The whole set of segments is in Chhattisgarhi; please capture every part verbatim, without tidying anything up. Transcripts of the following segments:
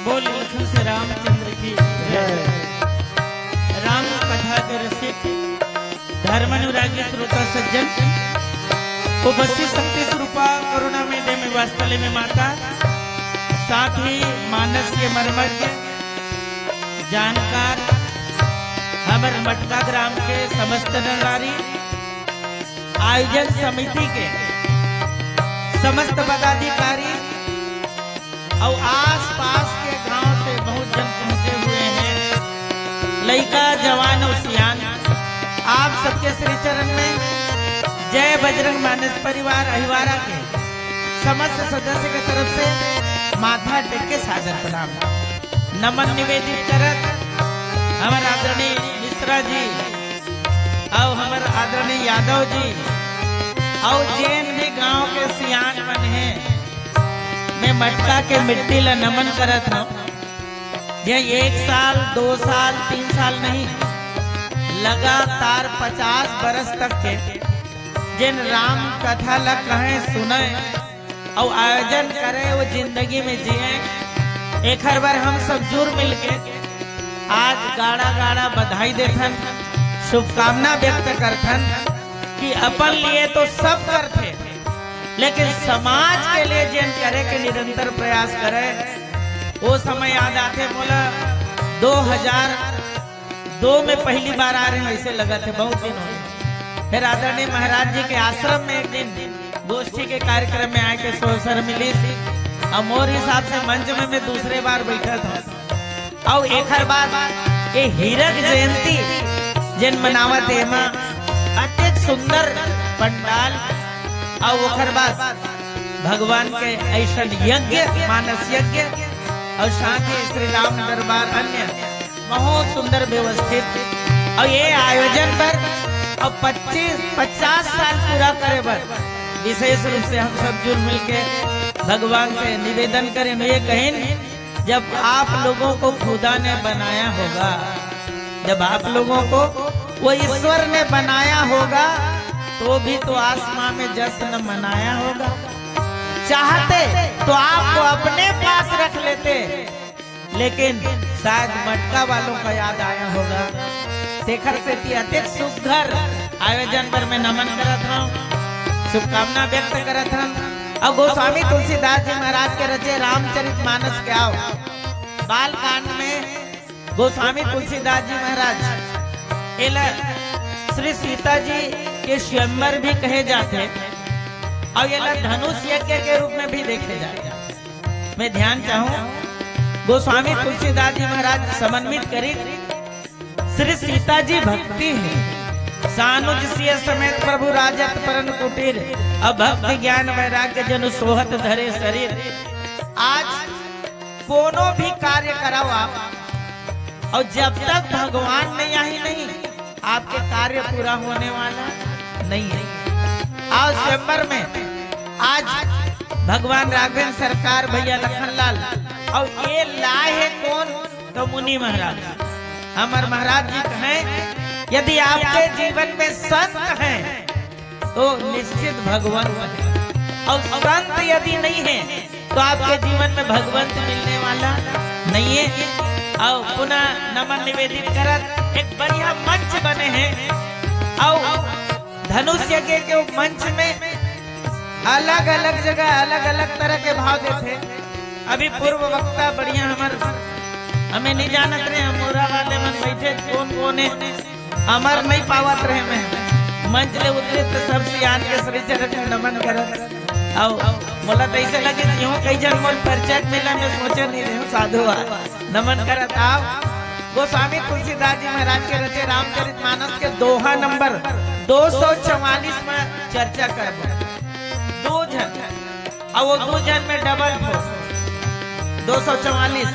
बोल लखन से रामचंद्र की जय। राम कथा के रसिक, धर्म अनुरागी श्रोता सज्जन, उपस्थित शक्ति स्वरूपा करुणा में दे में वास्तले में माता, साथ ही मानस के मर्मज्ञ जानकार हमर मटका ग्राम के समस्त नरनारी, आयोजन समिति के समस्त पदाधिकारी अउ आसपास के गांव से बहुत जन पहुंचे हुए हैं। लइका, जवान अउ सियान, आप सबके श्री चरण में जय बजरंग मानस परिवार अहिवारा के समस्त सदस्य के तरफ से माथा टेक के सादर प्रणाम, नमन निवेदित करत हमर आदरणीय मिश्रा जी अउ हमर आदरणीय यादव जी अउ जेन भी गांव के सियान मन हे, मैं मटका के मिट्टी ला नमन करत हूँ। जे एक साल, दो साल, तीन साल नहीं, लगातार पचास बरस तक के जेन राम कथा ला कहे, सुने, अउ आयोजन करे, वो जिंदगी में जिए। एखर बर हम सब जुर मिलके आज गाड़ा गाड़ा बधाई देथन, शुभकामना व्यक्त करथन कि अपन लिए तो सब करथे, लेकिन समाज के लिए जेन करे के निरंतर प्रयास करे। वो समय याद आथे मोला, दो हज़ार दो में पहली बार आ रहे हैं, ऐसे लगत हे बहुत दिन हो गए। फिर आदरणीय महाराज जी के आश्रम में एक दिन गोष्ठी के कार्यक्रम में आए के सो अवसर मिलिस, अउ मोर हिसाब से मंच में मैं दूसरे बार बैठत हूँ। अउ एखर बाद ये हीरक जयंती जेन मनावत हे, एमा अतेक सुंदर पंडाल, अउ ओखर बाद भगवान के ऐसन यज्ञ, मानस यज्ञ, अउ साथ ही श्री राम दरबार अन्य बहुत सुंदर व्यवस्थित। अउ ये आयोजन बर अउ पच्चीस, पचास साल पूरा करे बर विशेष रूप से हम सब जुल मिल के भगवान से निवेदन करें, ये कहें, जब आप लोगों को खुदा ने बनाया होगा, जब आप लोगों को वो ईश्वर ने बनाया होगा, तो भी तो आसमां में जश्न मनाया होगा। चाहते तो आपको अपने पास रख लेते, लेकिन शायद मटका वालों का याद आया होगा। तेखर सेती अतेक सुघर आयोजन बर मैं नमन करत हूँ, शुभकामना व्यक्त करत हूँ। अउ गोस्वामी तुलसीदास जी महाराज के रचे रामचरित मानस के आओ बाल कांड में गोस्वामी तुलसीदास जी महाराज एला श्री सीता जी के स्वयंवर भी कहे जाथे अउ एला धनुष यज्ञ के रूप में भी देखे जाथे। मैं ध्यान चाहूं, गोस्वामी तुलसीदास जी महाराज समन्वित करी श्री सीता जी भक्ति है। सानुज सिय समेत प्रभु राजत परन कुटीर, अब भक्ति ज्ञान वैराग्य जनु सोहत धरे शरीर। आज कोनो भी कार्य कराओ आप, अउ जब तक भगवान नहीं आही नहीं, आपके कार्य पूरा होने वाला नहीं है। आओ स्वयंवर में आज भगवान राघवेंद्र सरकार, भैया लखनलाल, और ये लाए है कौन? तो मुनि महाराज, हमर महाराज जी कहें, यदि आपके जीवन में संत हैं तो निश्चित भगवंत हैं, और संत यदि नहीं है तो आपके जीवन में भगवंत मिलने वाला नहीं है। और पुनः नमन निवेदित करत, एक बढ़िया मंच बने हैं, और धनुष यज्ञ के मंच में अलग-अलग जगह अलग-अलग तरह के भाव देथे। अभी पूर्व वक्ता बढ़िया हमर, हमें नहीं जानत रहे, हम मोरा वाले मन बैठे कोन कोन है, हमर नहीं पावत रहे। मैं मंच ले उतरे तो सब सियान के श्री चरण में नमन करत। आओ, मोला तो ऐसे लगे कि यूं कई जन मोर परिचय मिला, मैं सोचे नहीं रहे हूँ, साधु आ। नमन करत आओ। गोस्वामी तुलसीदास जी महाराज के रचे रामचरित मानस के दोहा नंबर दो सौ चवालीस में चर्चा करबो। दो झन, और वो दो झन में डबल हो, दो सौ चवालीस।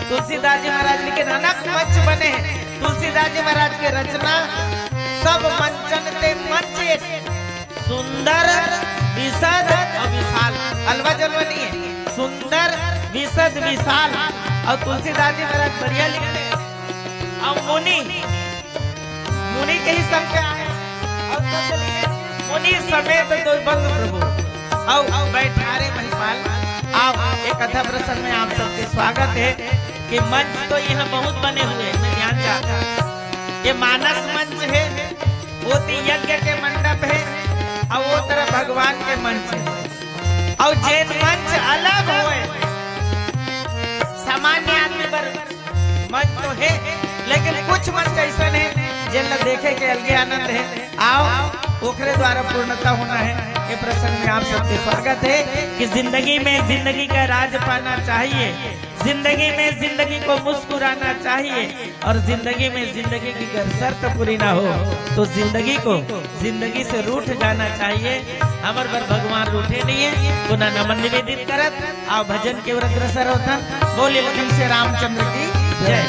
तुलसीदास जी महाराज लिखे, अनक मंच बने हैं। तुलसीदास जी महाराज के रचना, सब मंचन ते मंच एक, सुंदर, विशद और विशाल। अलवा जलवा नहीं है, सुंदर, विशद, विशाल। और तुलसीदास जी महाराज बढ़िया लिखते हैं। और मुनि, मुनि के ही संग पे आए और सब बोलिए, मुनि समेत दो बंधु प्रभु, आओ, आओ बैठारे महिपाल। आओ, एक कथा प्रसंग में आप सबके स्वागत है कि मंच तो यहाँ बहुत बने हुए हैं, मैं ध्यान चाहता, ये मानस मंच है, वो तो यज्ञ के मंडप है, और वो तरफ भगवान के मंच है। और जेन मंच अलग होए, सामान्य आदमी बर मंच तो है, लेकिन कुछ मंच ऐसा है जेन ला देखे के अलगे आनंद है। आओ, ओखरे द्वारा पूर्णता होना है। ये प्रसंग में आप सबके स्वागत है कि जिंदगी में जिंदगी का राज पाना चाहिए, जिंदगी में जिंदगी को मुस्कुराना चाहिए, और जिंदगी में जिंदगी की अगर शर्त पूरी ना हो तो जिंदगी को, जिंदगी से रूठ जाना चाहिए। हमर बर भगवान रूठे नहीं है। पुनः नमन निवेदित करत आओ भजन के ओर अग्रसर होथन। बोले लखन से रामचंद्र की जय।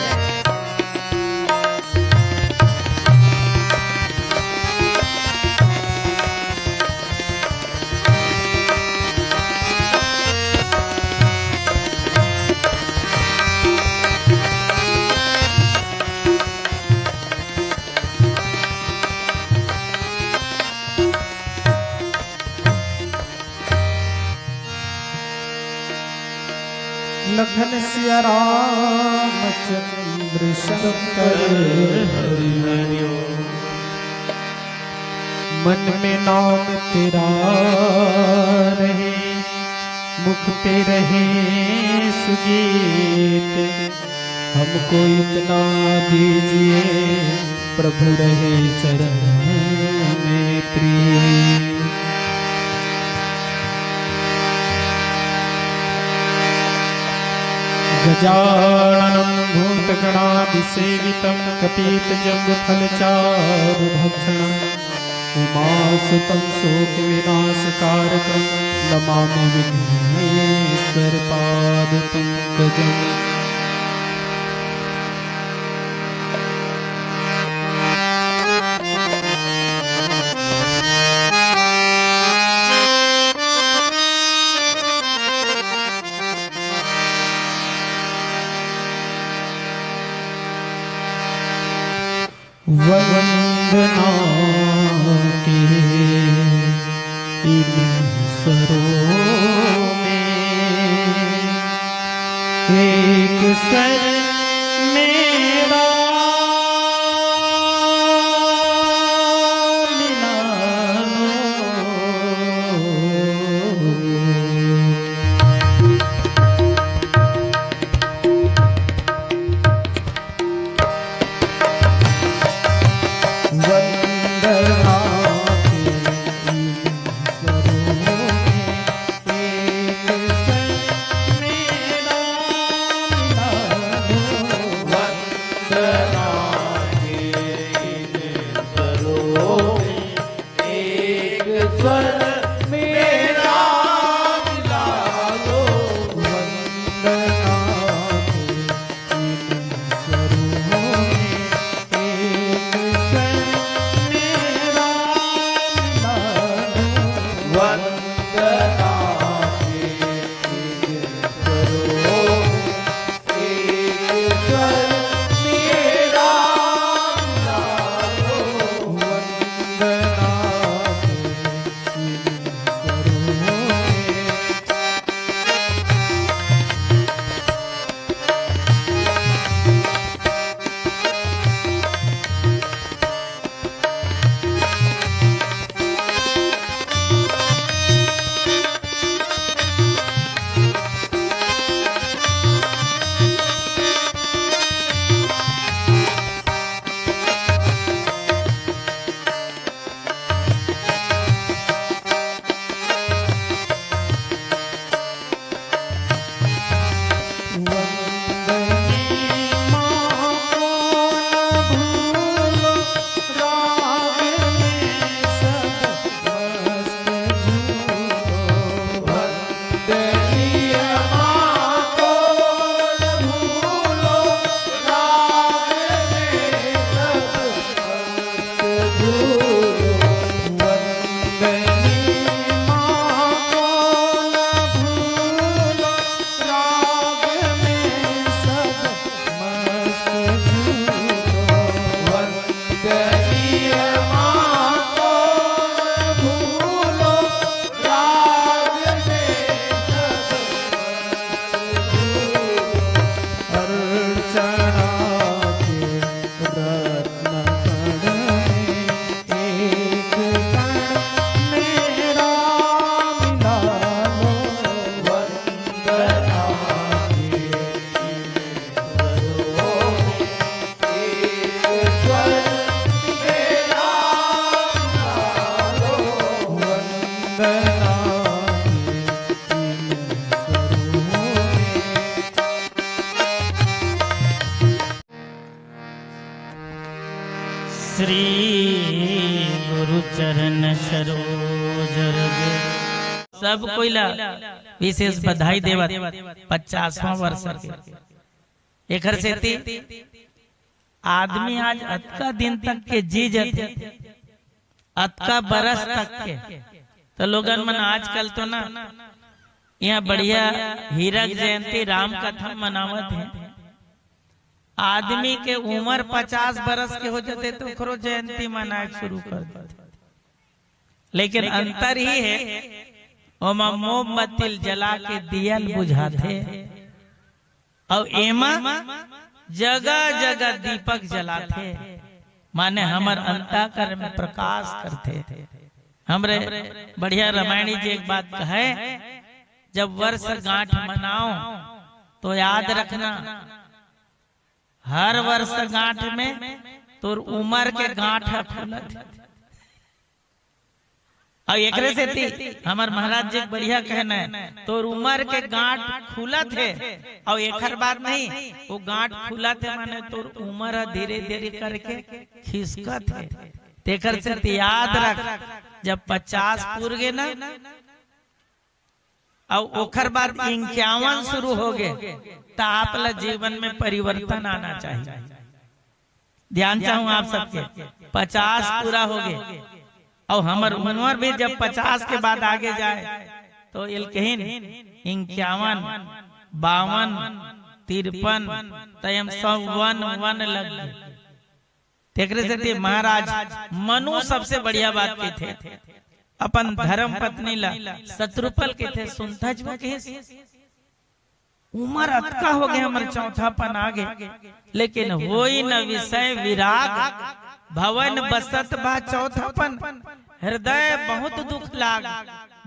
लखन सिया रामचंद्र शंकर हरि हरि ओम। मन में नाम तेरा रहे, मुख पे रहे सुजीत, हमको इतना दीजिए, प्रभु रहे चरण में प्रिय। गजाननं भूतगणादिसेवितं कपीतजम्बूफलचारुभक्षणं उमासुतं शोकविनाशकारकं नमामि विघ्नेश्वरपादपङ्कजम्। वंदना के इन स्वरों में एक स्वर मेरा मिला लो। वंदना के इन स्वरों श्री गुरु चरण सरोज रज। सब कोई ला विशेष बधाई देवत पचासवां वर्ष के। एखर सेती आदमी आज अतका दिन तक के जी जथे, अतका बरस तक के, तो लोगन मन आजकल तो ना, यहाँ बढ़िया हीरक जयंती, राम कथा मनावत हे। आदमी के उमर पचास बरस के हो जाथे, तो ओकरो जयंती मनाए शुरू कर देथे। लेकिन अंतर ही हे, ओमा मोमबत्ती ल जला के दिया ल बुझाथे, अउ एमा जगह-जगह दीपक जलाथे, माने हमर अंतःकरण में प्रकाश करथे। हमरे बढ़िया रामायणी जी एक बात कहे, "जब वर्षगांठ मनाओ तो याद रखना, हर वर्षगांठ में तोर उमर के गांठ ह खुलत हे।" अउ एकरे सेती हमर महाराज जी के बढ़िया कहना हे, "तोर उमर के गांठ खुलत हे, अउ एखर बात नहीं, वो गांठ खुलत हे माने तोर उमर ह धीरे-धीरे करके खिसकत हे।" तेखर सेती याद रख, जब पचास पुर गे ना, अउ ओखर बाद इंक्यावन शुरू हो गे, त आप ला जीवन में परिवर्तन आना चाहिए। ध्यान चाहूं आप सबके, पचास पूरा हो गे, अउ हमर उमर भी जब पचास के बाद आगे जाए, तो एल कहिन इंक्यावन, बावन, तिरपन, त एम सब वन, वन लग गे। तेकरे सेती महाराज मनु सबसे बढ़िया बात कहिथे, अपन धर्म पत्नी ला शत्रुपल कहिथे, सुनथच वो कहिस, "उमर अतका हो गे, हमर चौथापन आ गे, लेकिन होई न विषय विराग, भवन बसत बा चौथापन, हृदय बहुत दुख लाग,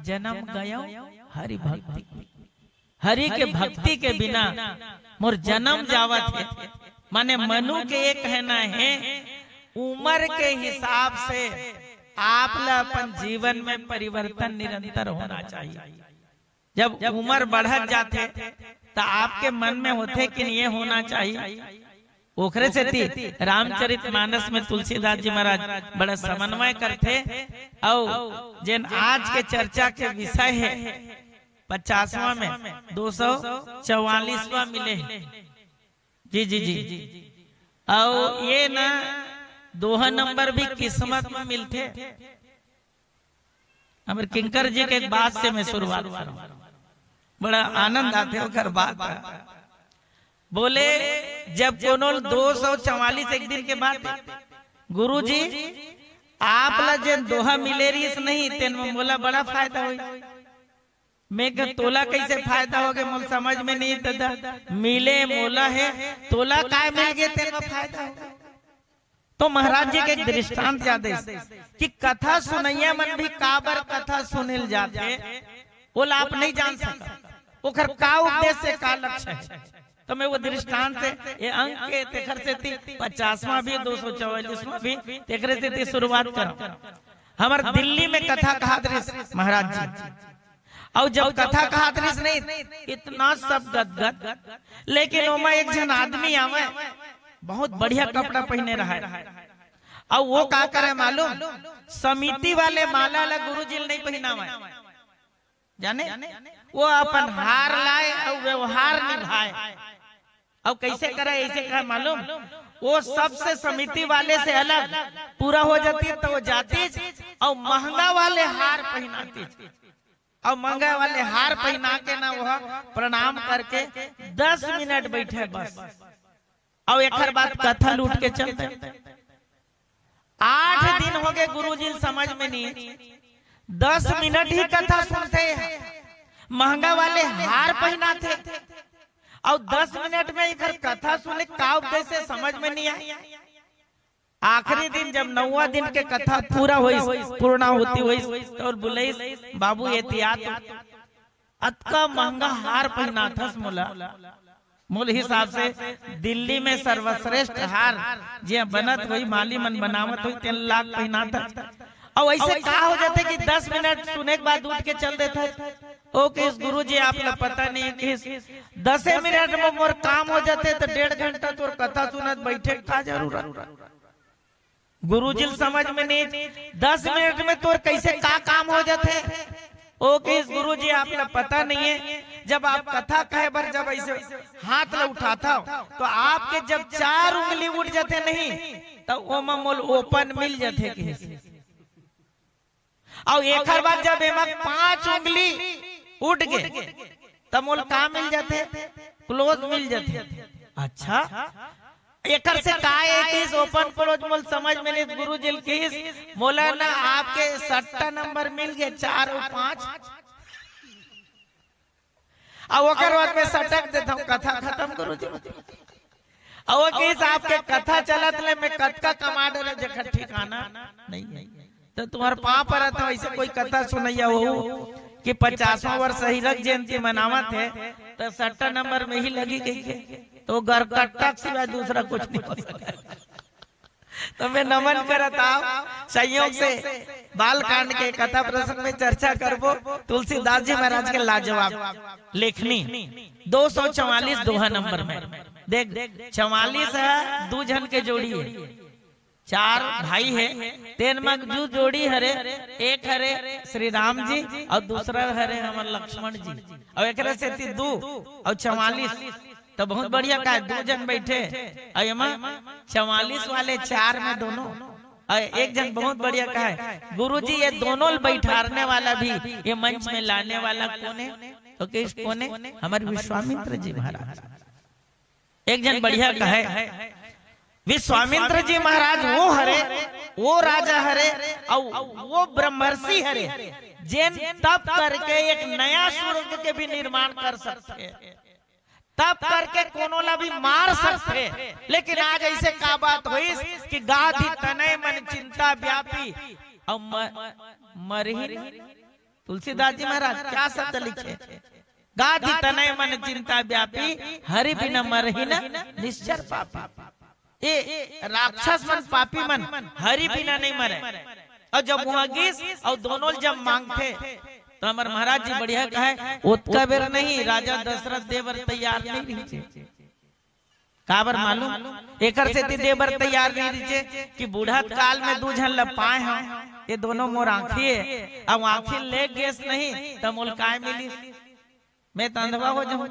जन्म गयो हरि भक्ति।" हरि के भक्ति के बिना मोर जन्म जावत हे। माने मनु के ये कहना हे, उमर के हिसाब से आप ला अपन जीवन में परिवर्तन निरंतर होना चाहिए। जब उमर बढ़त जाथे, त आपके मन में होथे कि ये होना चाहिए। ओखरे सेती रामचरित मानस में तुलसीदास जी महाराज बड़ा समन्वय करथे, अउ जेन आज के चर्चा के विषय हे, पचासवां में दो सौ चौवालीसवां मिले हे। जी, जी, जी। अउ ये ना दोहा नंबर भी किस्मत में मिलथे। हमर किंकर जी के एक बात से मैं शुरुआत करूं, बड़ा आनंद आथे ओकर बात का। बोले, जब कोनो दो सौ चवालीस एक दिन के बाद, "गुरुजी, आप ला जेन दोहा मिले रहिस नहीं, तेन में मोला बड़ा फायदा होई।" मैं कहा, "तोला कैसे फायदा हो गया, मोला समझ में नहीं दादा, मिले मोला हे, तोला काय मिल गया, तेन में फायदा हो गया?" तो महाराज जी के एक दृष्टांत याद हे कि कथा सुनैया मन भी काबर कथा सुनिल जाथे, ओला आप नहीं जान सकत, ओखर का उद्देश्य, का लक्ष्य हे। तो मैं वो दृष्टांत से, ये अंक के तेखर सेती पचासवां भी, दो सौ चवालीसवां भी, तेखरे सेती शुरुआत करूं। हमर दिल्ली में कथा कहात रहिस महाराज जी, अउ जब कथा कहात रहिस नहीं, इतना सब गदगद, लेकिन ओमा एक झन आदमी आवे, बहुत बढ़िया कपड़ा पहिने रहय, अउ वो का करे मालूम, समिति वाले माला ला गुरुजी ल नहीं पहिनावय, जाने, वो अपन हार लाय अउ व्यवहार निभाय। अउ कैसे करे, ऐसे करे मालूम, वो सबसे समिति वाले से अलग, पूरा हो जातिस त वो जातिस, अउ महंगा वाले हार पहिनातिस, अउ महंगा वाले हार पहिना के ना वो प्रणाम करके दस मिनट बैठे बस, अउ एखर बाद कथा लूट के चल दे। आठ दिन हो गए गुरुजी ल समझ में नहीं, दस मिनट ही कथा सुनथे, महंगा वाले हार पहिनाथे, अउ दस मिनट में एखर कथा सुने का उपदेश हे समझ में नहीं आय। आखिरी दिन जब नौवां दिन के कथा पूरा होइस, पूर्णाहुति होइस, तो बुलाइस, "बाबू, एतियात अतका महंगा हार पहिनाथस मोला, मोर हिसाब से दिल्ली में सर्वश्रेष्ठ हार जे बनत होही, माली मन बनावत होही, तेन ला पहिनाथस। अउ ऐसे का हो जाथे कि दस मिनट सुने के बाद उठ के चल देथे। ओ कहिस, "गुरुजी, आप ला पता नहीं," कहिस, "दसे मिनट में मोर काम हो जाथे, त डेढ़ घंटा तोर कथा सुनत बइठे के का जरूरत?" गुरुजी ल समझ में नहीं, "दस मिनट में तोर कइसे का काम हो जाथे?" ओ कहिस, "गुरुजी, आप ला पता नहीं है, जब आप कथा कहे बर जब ऐसे हाथ ला उठाथव, तो आपके जब चार उंगली उठ जाथे नहीं, त ओमा मोल ओपन मिल जाथे," कहिस। अउ एखर बाद जब एमा पांच उंगली उठ गे, त मोल का मिल जाथे? क्लोज मिल जाथे। अच्छा, एकर से का ए कहिस, ओपन क्लोज मोल समझ में नहीं। गुरुजी ल कहिस, "मोला ना आपके सट्टा नंबर मिल गे, चार अउ पांच।" अउ ओकर बाद में सटक देथव, कथा खतम, गुरुजी। अउ ओ कहिस, "आपके कथा चलत ले मैं कतका कमा डरे, जेकर ठिकाना नहीं है।" त तुम्हर पांव परत हंव, ऐसे कोई कथा सुनइया हो कि पचासवां वर्ष हीरक जयंती मनावत हे, त सट्टा नंबर में ही लगी गई है, त ओ गरकट्टा के सिवाय दूसरा कुछ नहीं हो सकता। त मैं नमन करत हंव, संयोग से बालकांड के कथा प्रसंग में चर्चा करबो, तुलसीदास जी महाराज के लाजवाब लेखनी, दो सौ चवालीस दोहा नंबर में। देख, चवालीस हे, दू झन के जोड़ी हे, चार भाई हे, तेन म दू जोड़ी हरे, एक हरे श्री राम जी अउ दूसरा हरे हमर लक्ष्मण जी, अउ एकरे सेती दू अउ चवालीस, त बहुत बढ़िया कहे, दू झन बइठे, अउ एमा चवालीस वाले चार में दोनों, अउ एक झन बहुत बढ़िया कहे, "गुरुजी, ये दोनों ल बइठारने वाला भी, ये मंच में लाने वाला कोन हे?" त कहिस, "कोन हे?" "हमर विश्वामित्र जी महाराज।" एक झन बढ़िया कहे, "विश्वामित्र जी महाराज वो हरे, वो राजा हरे, अउ वो ब्रह्मर्षि हरे, जेन तप करके एक नया स्वर्ग के भी निर्माण कर सकथे, तप करके कोनो ला भी मार सकथे, लेकिन आज ऐसे का बात होइस कि गाधी तनय मन चिंता व्यापी, अउ म-, मरही।" तुलसीदास जी महाराज क्या शब्द लिखे? "गाधी तनय मन चिंता व्यापी, हरि बिन मरही न निश्चर पापी।" ए, राक्षस मन, पापी मन हरि बिना नहीं मरे। अउ जब वहां गिस अउ दोनों जब मांगथे, त हमर महाराज जी बढ़िया कहे, "ओतका बेर नहीं, राजा दशरथ दे बर तैयार नहीं रहिसे।" काबर मालूम? एकर सेती दे बर तैयार नहीं रहिसे कि बुढ़त काल में दू झन ल पाए हंव, ये दोनों मोर आंखी हे, अब आंखी ले गेस नहीं, त मोल काय मिलिस? मैं त अंधवा हो जाहूं।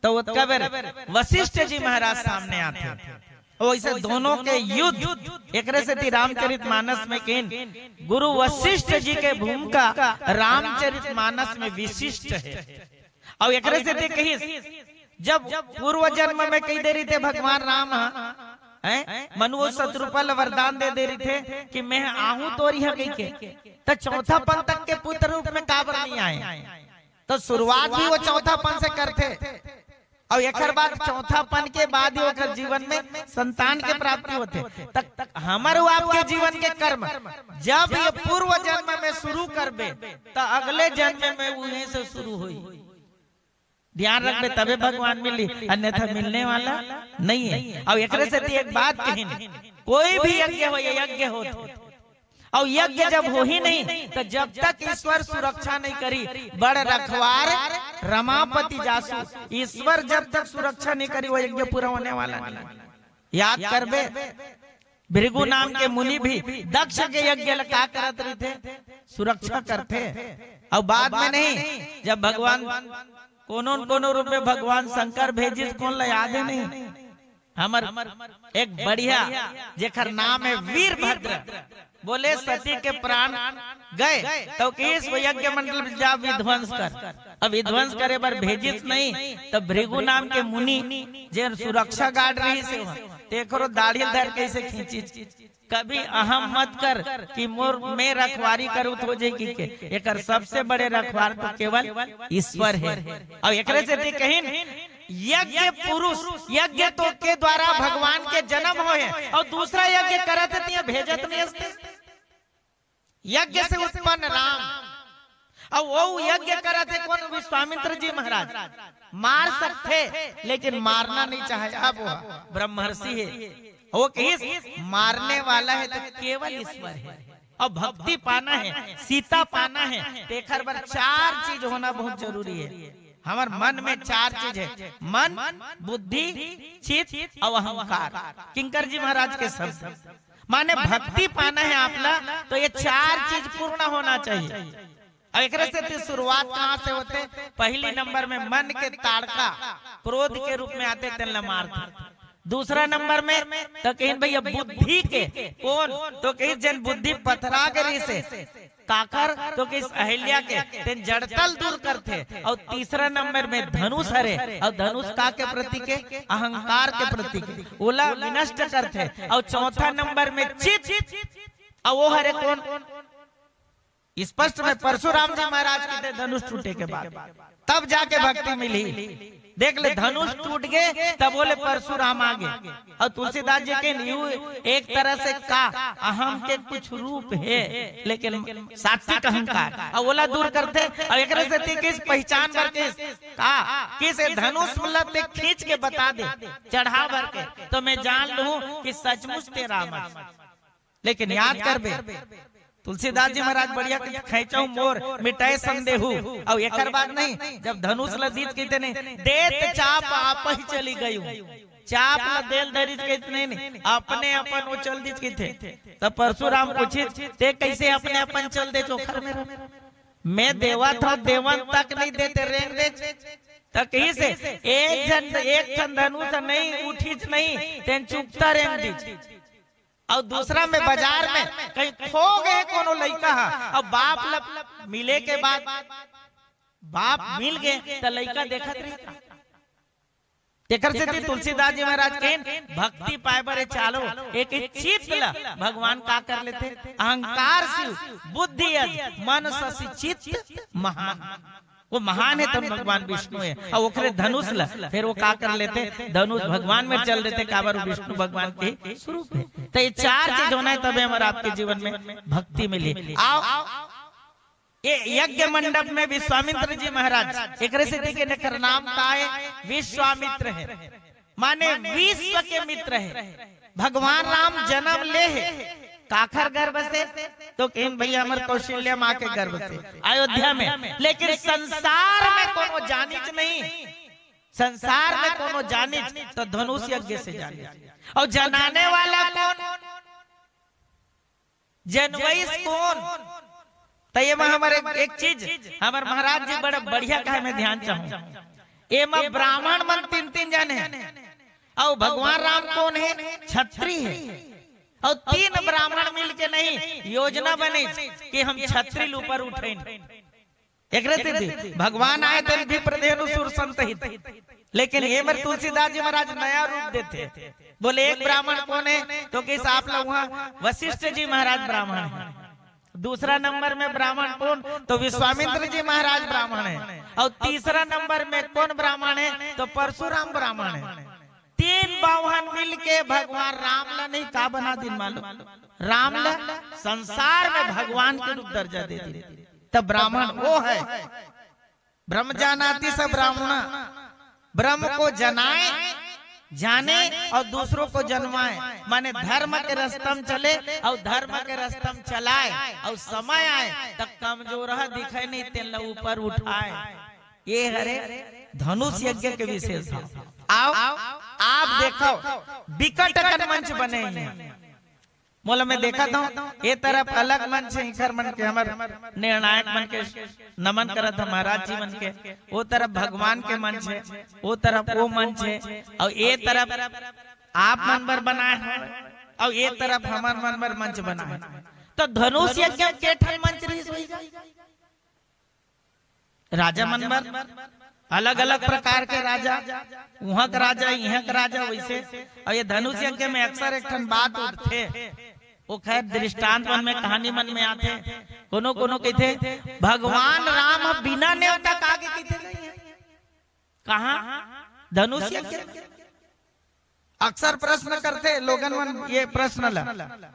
त ओतका बेर वशिष्ठ जी महाराज सामने आथे। वैसे दोनों के युद्ध, एकरे सेती रामचरित मानस में कहिन, गुरु वशिष्ठ जी के भूमिका रामचरित मानस में विशिष्ट हे। अउ एकरे सेती कहिस, जब पूर्व जन्म में कहि दे रहिथे भगवान राम ह, हैं, मनु अउ शतरूपा ल वरदान दे दे रहिथे कि मैं आहूं तोर इहां कहिके, त चौथापन तक के पुत्र रूप में काबर नहीं आए? त शुरुआत भी वो चौथापन से करथे, अउ एकर बाद चौथापन के बाद ही ओकर जीवन में संतान के प्राप्ति होथे। त हमर अउ आपके जीवन के कर्म, जब ये पूर्व जन्म में शुरू करबे, त अगले जन्म में उहें से शुरू होई। ध्यान रखबे तबे भगवान मिली, अन्यथा मिलने वाला नहीं है। अउ एकरे सेती एक बात कहिन, कोई भी यज्ञ हो, ये यज्ञ होत, अउ यज्ञ जब होही नहीं, त जब तक ईश्वर सुरक्षा नहीं करी, बड़ रखवार रमापति जासु, ईश्वर जब तक सुरक्षा नहीं करी, वो यज्ञ पूरा होने वाला नहीं। याद करबे, भृगु नाम के मुनि भी दक्ष के यज्ञ ल का करत रहिथे? सुरक्षा करथे। अउ बाद में नहीं, जब भगवान कोनो न कोनो रूप में भगवान शंकर भेजिस, कोन ल याद हे नहीं? हमर एक बढ़िया, जेकर नाम हे वीरभद्र, बोले सती के प्राण गए, त कहिस वो यज्ञ मंडल में जा विध्वंस कर। अब विध्वंस करे बर भेजिस नहीं, त भृगु नाम के मुनि, जे सुरक्षा गार्ड रहिस हे, तेकरो दाढ़ी धर के ऐसे खींचिस, "कभी अहम मत कर कि मोर, मैं रखवारी करूं त हो जाए कहिके।" एकर सबसे बड़े रखवार तो केवल ईश्वर हे। अउ एकरे सेती कहिन, यज्ञ पुरुष, यज्ञ तो के द्वारा भगवान के जन्म होए हे, अउ दूसरा यज्ञ करत हे, तिहां भेजत नहीं हस ते। यज्ञ से उत्पन्न राम, अउ वो यज्ञ करत हे कोन? विश्वामित्र जी महाराज। मार सकथे, लेकिन मारना नहीं चाहे। अब वो ब्रह्मर्षि हे, वो कहिस, "मारने वाला हे त केवल ईश्वर हे।" अउ भक्ति पाना हे, सीता पाना हे, तेखर बर चार चीज होना बहुत जरूरी हे। हमर मन में चार चीज हे, मन, बुद्धि, चित्त अउ अहंकार। किंकर जी महाराज के शब्द, माने भक्ति पाना हे आप ला, तो ये चार चीज पूर्ण होना चाहिए। अब एकरे सेती शुरुआत कहाँ से होथे? पहली नंबर में मन के ताड़का क्रोध के रूप में आथे, तेन ला मारथे। दूसरा नंबर में तो कहिन भैया बुद्धि के, कोन? तो कहिस जेन बुद्धि पथरा गे रिहिसे, काकर? तो कहिस अहिल्या के, तेन जड़ता ल दूर करथे। अउ तीसरा नंबर में धनुष हरे, अउ धनुष का के प्रतीक हे? अहंकार के प्रतीक हे, ओला विनष्ट करथे। अउ चौथा नंबर में चित्त, अउ वो हरे कोन? स्पष्ट में परशुराम जी महाराज के धनुष टूटे के बाद तब जाके भक्ति मिली। देख ले, धनुष टूट गे, तब बोले परशुराम आ गे। अउ तुलसीदास जी के न्यू एक तरह से का अहम के कुछ रूप हे, लेकिन सात्विक अहंकार, अउ ओला दूर करथे। अउ एकरे सेती कहिस पहचान बर कहिस का, कहिस ए धनुष ला ते खींच के बता दे, चढ़ा बर के, तो मैं जान लूं कि सचमुच ते राम हस। लेकिन याद करबे, तुलसीदास जी महाराज बढ़िया कहिथे, "खैंचहु मोर मिटय संदेहु।" अउ एकर बाद नहीं, जब धनुष ल दीस कहिथे नहीं, "देत चाप आपहि चली गयु।" चाप ल दे ल धरिस कहिथे नहीं, नहीं, अपने अपन वो चल दीस कहिथे। तब परशुराम पूछिस, "ते कइसे अपने अपन चल देच ओखर मेर? मैं देवत हंव, देवन तक नहीं देते, रेंग देच।" त कहिस, "एक झन, एक ठन धनुष नहीं उठिस नहीं, तेन चुकता रेंग दीस।" अउ दूसरा में बाजार में कहीं खो गे कोनो लइका ह, अउ बाप ल मिले के बाद, बाप मिल गे त लइका देखत रही का? तेकर सेती तुलसीदास जी महाराज कहिन, भक्ति पाए बर चालो, एक ही चित्त ल भगवान का कर लेथे, अहंकार शिव, बुद्धि अज, मन शशि चित्त महान। वो महान हे, तब भगवान विष्णु हे। अउ ओखरे धनुष ल, फिर वो का कर लेथे? धनुष भगवान में चल देथे, काबर वो विष्णु भगवान के स्वरूप हे। त ये चार चीज होना हे, तबे हमर आपके जीवन में भक्ति मिली। अउ ये यज्ञ मंडप में विश्वामित्र जी महाराज, एकरे सेती के एकर नाम का हे? विश्वामित्र हे, माने विश्व के मित्र हे। भगवान राम जनम ले हे, काखर गर्भ से? तो कहिन भैया हमर कौशल्या माँ के गर्भ से, अयोध्या में। लेकिन संसार में कोनो जानिच नहीं, संसार में कोनो जानिच तो धनुष यज्ञ से जानिच। अउ जनाने वाला कोन? जनवइस कोन? त ये मा हमर एक, एक चीज, हमर महाराज जी बड़ा बढ़िया कहे, मैं ध्यान चाहूं। एमा ब्राह्मण मन तीन तीन जन हे, अउ भगवान राम कोन हे? छत्री हे। अउ तीन ब्राह्मण मिलके नहीं योजना बने कि हम छत्री ल ऊपर उठइन। एकरे सेती भगवान आए तेन विप्र धेनु सुर संत हित। लेकिन ये मेर तुलसीदास जी महाराज नया रूप देथे। बोले, "एक ब्राह्मण कोन हे?" तो कहिस आप ला उहाँ वशिष्ठ जी महाराज ब्राह्मण हे। दूसरा नंबर में ब्राह्मण कोन? तो विश्वामित्र जी महाराज ब्राह्मण हे। अउ तीसरा नंबर में कोन ब्राह्मण हे? तो परशुराम ब्राह्मण हे। तीन बाम्हन मिलके भगवान राम ला नहीं का बना दिन मालूम? राम ला संसार में भगवान के रूप दर्जा दे दिन। तब ब्राह्मण वो हे, ब्रह्म जानाति स ब्राह्मण, ब्रह्म को जनाए, जाने अउ दूसरों को जनवाए, माने धर्म के रस्ता म चले अउ धर्म के रस्ता म चलाए, अउ समय आए त कमजोरहा दिखे नहीं, तेन ला ऊपर उठाए। ये हरे धनुष यज्ञ के विशेषता। अउ आप देखव, बिकट अकन मंच बने हे। मोला मैं देखत हंव, ए तरफ अलग मंच हे, इंखर मन के, हमर निर्णायक मन के नमन करत हंव, महाराज जी मन के, ओ तरफ भगवान के मंच हे, ओ तरफ ओ मंच हे, अउ ए तरफ आप मन बर बनाए हवय, अउ ए तरफ हमर मन बर मंच बनाए हवय। तो धनुष यज्ञ म के ठन मंच रिहिस होही? राजा मन बर अलग-अलग प्रकार के राजा, उहाँ के राजा, इहाँ के राजा, वइसे। अउ ये धनुष यज्ञ में अक्सर एक ठन बात उठथे, वो खैर दृष्टांत मन में, कहानी मन में आथे। कोनो-कोनो कहिथे, "भगवान राम ह बिना नेवता का आगे," कहिथे, "नहीं हे।" कहाँ? धनुष यज्ञ में। अक्सर प्रश्न करथे लोगन मन ये प्रश्न ला,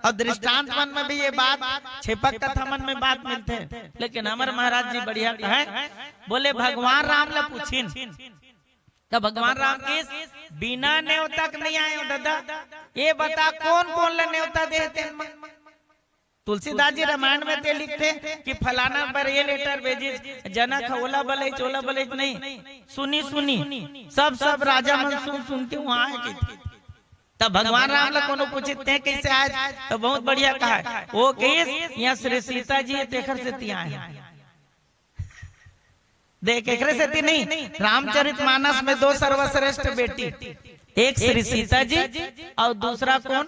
अउ दृष्टांत मन में भी ये बात, छेपक कथा मन में बात मिलथे, लेकिन हमर महाराज जी बढ़िया कहे, बोले, "भगवान राम ला पूछिन, त भगवान राम कहिस, बिना नेवता के नहीं आए हो ददा, ये बता कोन कोन ला नेवता दे हे तेन मन?" तुलसीदास जी रामायण में ते लिखथे कि फलाना बर ये लेटर भेजिस, जनक ह ओला बलइच, ओला बलइच नहीं, सुनी सुनी, सब सब राजा मन सुन सुन के वहां आए कहिथे। तब भगवान राम ला कोनो पूछे, "ते कइसे आए?" तो बहुत बढ़िया कहा है। वो कहिस, "यहाँ श्री सीता जी है, तेखर सेती आए हैं।" देख, एकरे सेती नहीं, रामचरित मानस में दो सर्वश्रेष्ठ बेटी, एक श्री सीता जी और दूसरा कौन?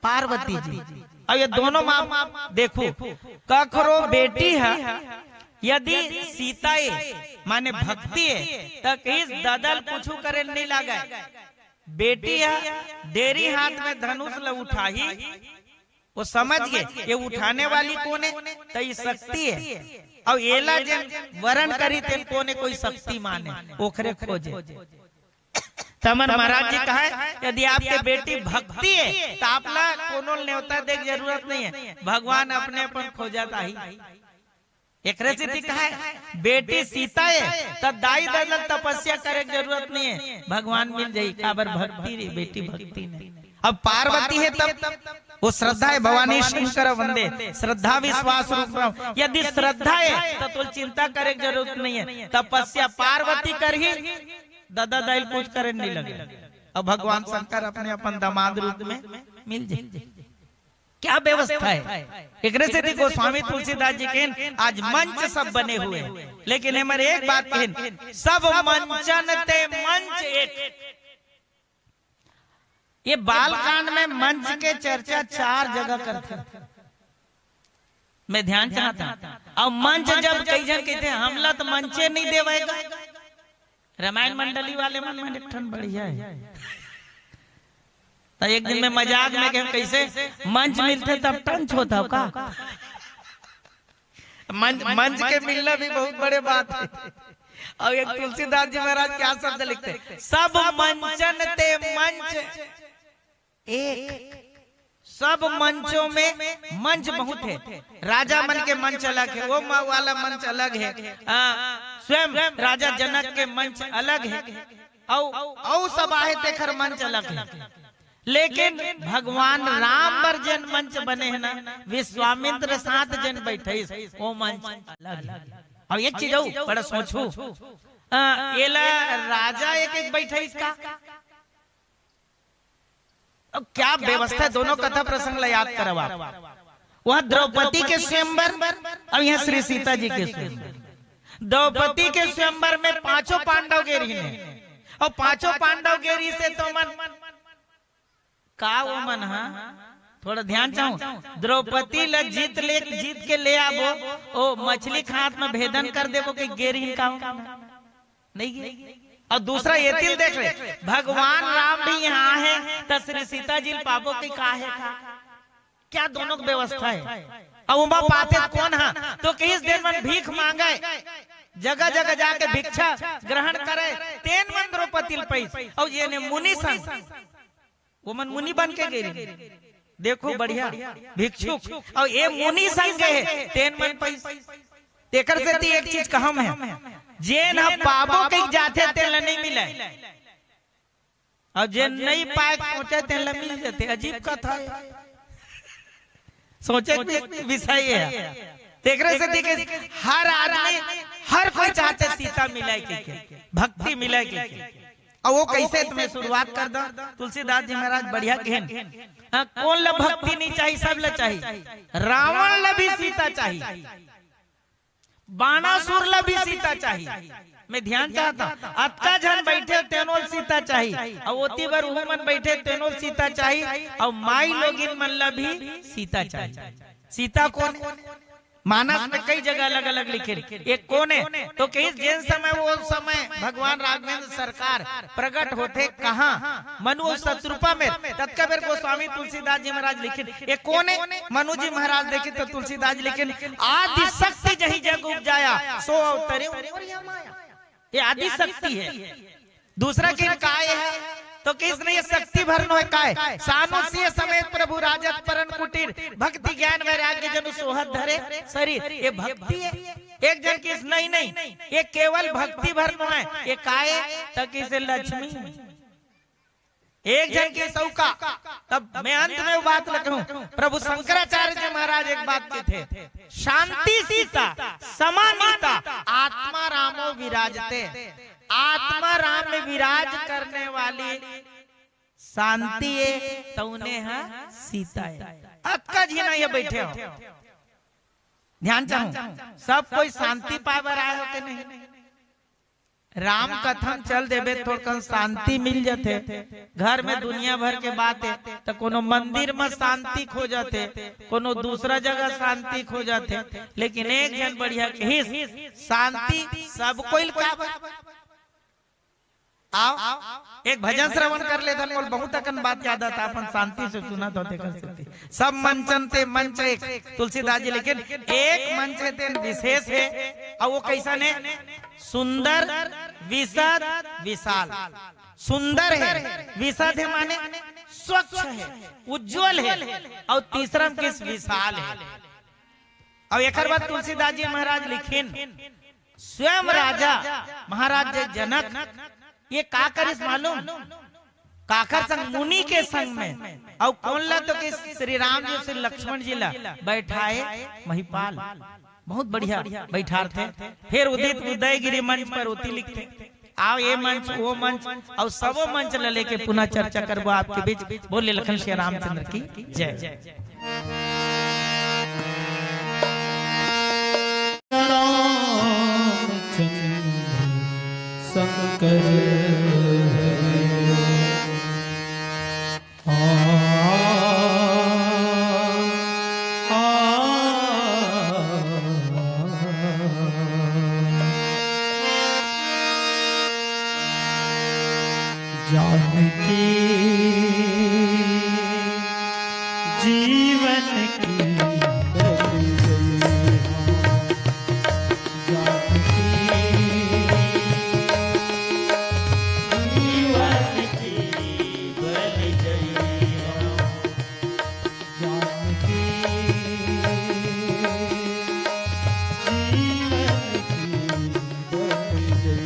पार्वती जी। और ये दोनों माँ, देखो, कखरो बेटी है, यदि सीता ए, माने भक्ति है, तो कहिस ददा ल कुछु करे नहीं लागे। बेटी ह डेरी हाथ में धनुष ल उठाही, वो समझ गे, ये उठाने वाली कोन हे? त ई शक्ति हे। अउ एला जेन वरण करी, तेन कोन हे? कोई शक्तिमान हे, ओखरे खोजे। त हमर महाराज जी कहे, यदि आपके बेटी भक्ति हे, त आप ला कोनो नेवता दे के जरूरत नहीं हे, भगवान अपने अपन खोजत आही। एकरे सेती कहे, बेटी सीता हे, त दाई ददा ल तपस्या करे के जरूरत नहीं हे, भगवान मिल जाही, काबर भक्ति रे, बेटी भक्ति नहीं। अब पार्वती हे, तब वो श्रद्धा हे, भवानी शंकर वंदे, श्रद्धा विश्वास रूप में। यदि श्रद्धा हे, त तोल चिंता करे के जरूरत नहीं हे, तपस्या पार्वती करही, ददा दाई ल कुछ करे नहीं लगे। अब भगवान शंकर अपने अपन दामाद रूप में मिल जाही। क्या व्यवस्था हे? एकरे सेती गोस्वामी तुलसीदास जी कहिन, आज मंच सब बने हुए हैं, लेकिन एमन एक बात कहिन, सब मंचन ते मंच एक। ये बालकांड में मंच के चर्चा चार जगह करथे। मैं ध्यान चाहत हंव। अब मंच जब कई झन कहिथे, "हमला त मंचे नहीं देवय गा।" रामायण मंडली वाले मन में एक ठन बढ़िया हे। त एक दिन मैं मजाक में कहेंव, "कइसे मंच मिलथे तब टंच होत हव का?" मंच, मंच के मिलना भी बहुत बड़े बात हे। अउ एक तुलसीदास जी महाराज क्या शब्द लिखथे, "सब मंचन ते मंच एक।" सब मंचों में मंच बहुत हे। राजा मन के मंच अलग हे, वो म-, वाला मंच अलग हे, आ, स्वयं राजा जनक के मंच अलग हे, अउ, अउ सब आहे तेखर मंच अलग हे। लेकिन भगवान राम बर जेन मंच बने हे ना, विश्वामित्र साथ जेन बैठइस, वो मंच अलग हे। अउ एक चीज अउ बड़ा सोचहू, आ, एला राजा एक एक बैठइस का? अब क्या व्यवस्था हे, दोनों कथा प्रसंग ला याद करव आप। वहां द्रौपदी के स्वयंवर अउ यहाँ श्री सीता जी के स्वयंवर। द्रौपदी के स्वयंवर में पांचों पांडव गे रहिन हे, अउ पांचों पांडव गे रहिस हे त ओमन का, ओमन हा थोड़ा ध्यान चाहूं, द्रौपदी ला जीत ले, जीत के ले आबो, ओ मछली खात में भेदन कर देबो कि गे रहिन का ओमन? नहीं गे। अउ दूसरा एती ल देख ले, भगवान राम भी यहाँ हे, त श्री सीता जी ल पाबो कि का हे का? क्या दोनों के व्यवस्था हे? अउ ओमा पाथे कोन हा? त कहिस, जेन मन भीख मांगे, जगह जगह जाके भिक्षा ग्रहण करे, तेन मन द्रौपदी ल पाइस। अउ जेन मुनि संग, ओमन मुनि बन के गे रहिन। देखो, बढ़िया भिक्षुक, अउ ए मुनि संग गे हे, तेन मन पाइस। तेकर सेती एक चीज कहंव मैं, जेन ह पाबो कहिके जाथे, तेन ल नइ मिलय, अउ जेन नइ पाय सोचे, तेन ल मिल जाथे। अजीब कथा हे, सोचे के विषय हे। तेकरे सेती के हर आदमी, हर कोई चाहथे सीता मिलय कहिके, भक्ति मिलय कहिके। अउ वो कइसे, त मैं शुरुआत कर दंव। तुलसीदास जी महाराज बढ़िया कहिन, हाँ, कोन ल भक्ति नइ चाही? सब ल चाही। रावण ल भी सीता चाही, बाणासुर ल भी सीता चाही। मैं ध्यान चाहत हंव, अतका झन बइठे तेनो ल सीता चाही, अउ ओती बर उहू मन बइठे तेनो ल सीता चाही, अउ माई लोगिन मन ल भी सीता चाही। सीता कोन हे? मानस में कई जगह अलग-अलग लिखे हे। एक कोन हे? त कहिस, जेन समय, वो समय भगवान राघवेंद्र सरकार प्रगट होथे, कहां? मनु अउ शतरूपा में। ततका बेर गोस्वामी तुलसीदास जी महाराज लिखे हे, एक कोन हे? मनु जी महाराज देखे त तुलसीदास जी लिखे हे, "आदि शक्ति जही जग उपजाया, सो अवतरे उमरिया माया।" ये आदि शक्ति हे। दूसरा कहिन काय हे? त कहिस नहीं, ये शक्ति भर नोहे, काय? सानुसिय समेत प्रभु राजत परन कुटीर, भक्ति ज्ञान वैराग्य जनु सोहत धरे शरीर। ये भक्ति हे। एक झन कहिस नहीं, नहीं, ये केवल भक्ति भर नोहे, ये काय? त कहिस लक्ष्मी। एक झन के सौका। तब मैं अंत में वो बात ल कहूं, प्रभु शंकराचार्य जी महाराज एक बात कथे, "शांति सीता समानीता, आत्मा रामो विराजते।" आत्मा राम में विराज करने वाली शांति ए, तउने ह सीता ए। अतका झिन ये बैठे हो, ध्यान चाहूं, सब कोई शांति पाए बर आए हो के नहीं? राम कथा म चल देबे, थोड़कन शांति मिल जथे। घर में दुनिया भर के बात हे, त कोनो मंदिर म शांति खो जाथे, कोनो दूसरा जगह शांति खो जाथे, लेकिन एक झन बढ़िया कहिस, "शांति सब कोई ल काबर।" आओ, एक भजन श्रवण कर लेथन, मोला बहुत अकन बात याद आता, अपन शांति से सुनत होते कर सकते। सब मंचन ते मंच एक, तुलसीदास जी, लेकिन एक मंच हे तेन विशेष हे, अउ वो कैसन हे? सुंदर, विशद, विशाल। सुंदर हे, विशद हे माने स्वच्छ हे, उज्जवल हे, अउ तीसरा म किस विशाल हे। अउ एकर बाद तुलसीदास जी महाराज लिखिन, स्वयं राजा महाराज जे जनक ये का करिस मालूम? काकर संग? मुनि के संग में। अउ कोन ला? तो कि श्री राम जी, श्री लक्ष्मण जी ला बैठाए महिपाल। बहुत बढ़िया बैठारथे। फिर उदित उदयगिरी मंच पर ओती लिखथे, आओ ये मंच, वो मंच, अउ सबो मंच ला लेके पुनः चर्चा करबो आपके बीच। बोले लखन श्री रामचंद्र की जय। रामचंद्र शंकर हरि। आ, आ, जानकी जीवन की बलि गई हो, जानकी जीवन की बलि गई हो, जानकी जीवन की बलि गई हो।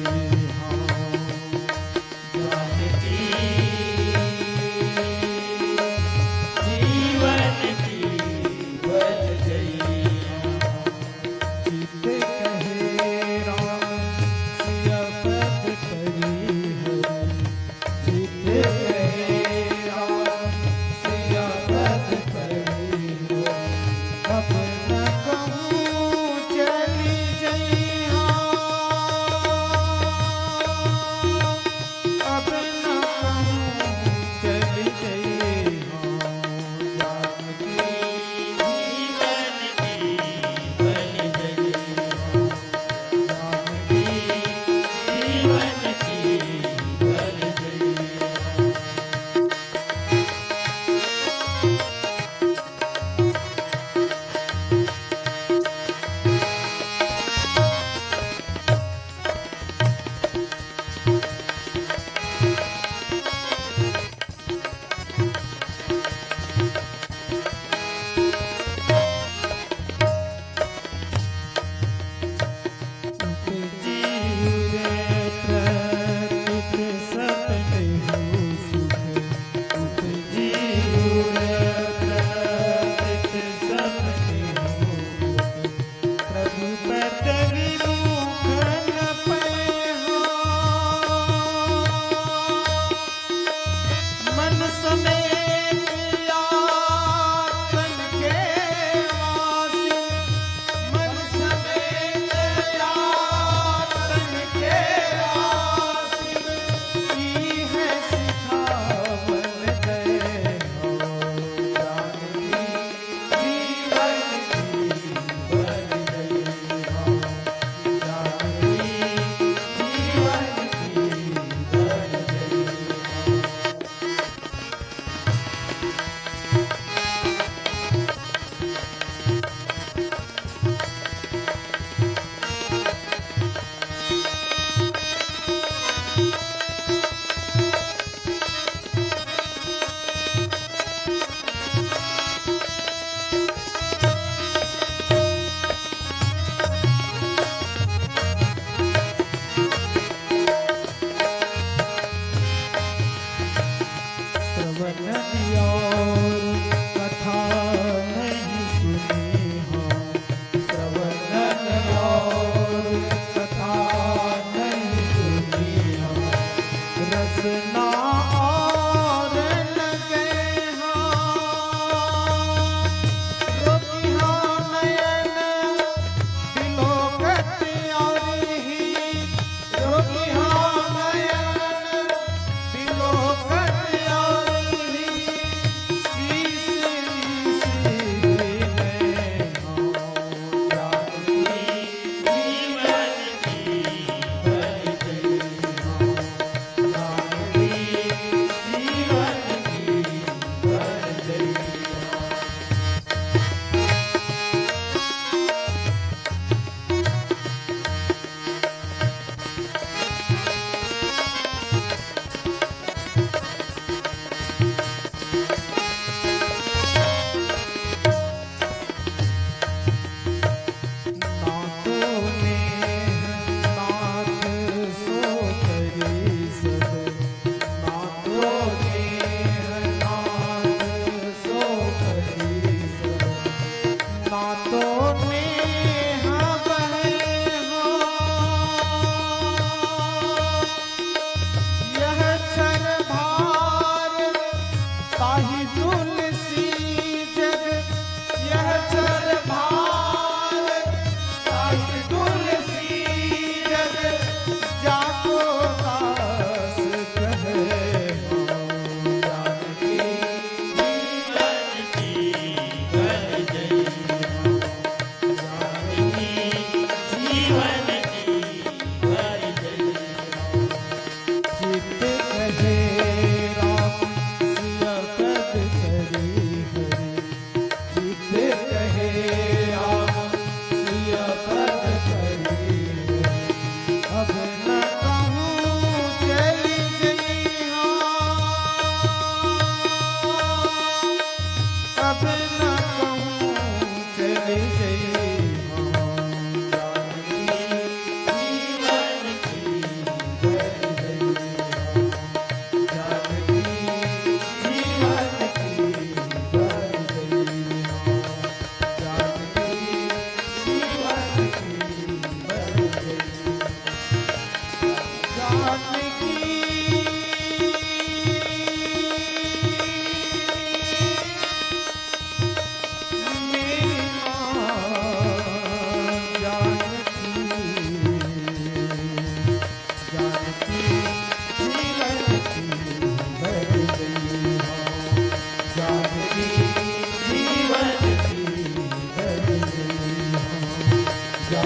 लखन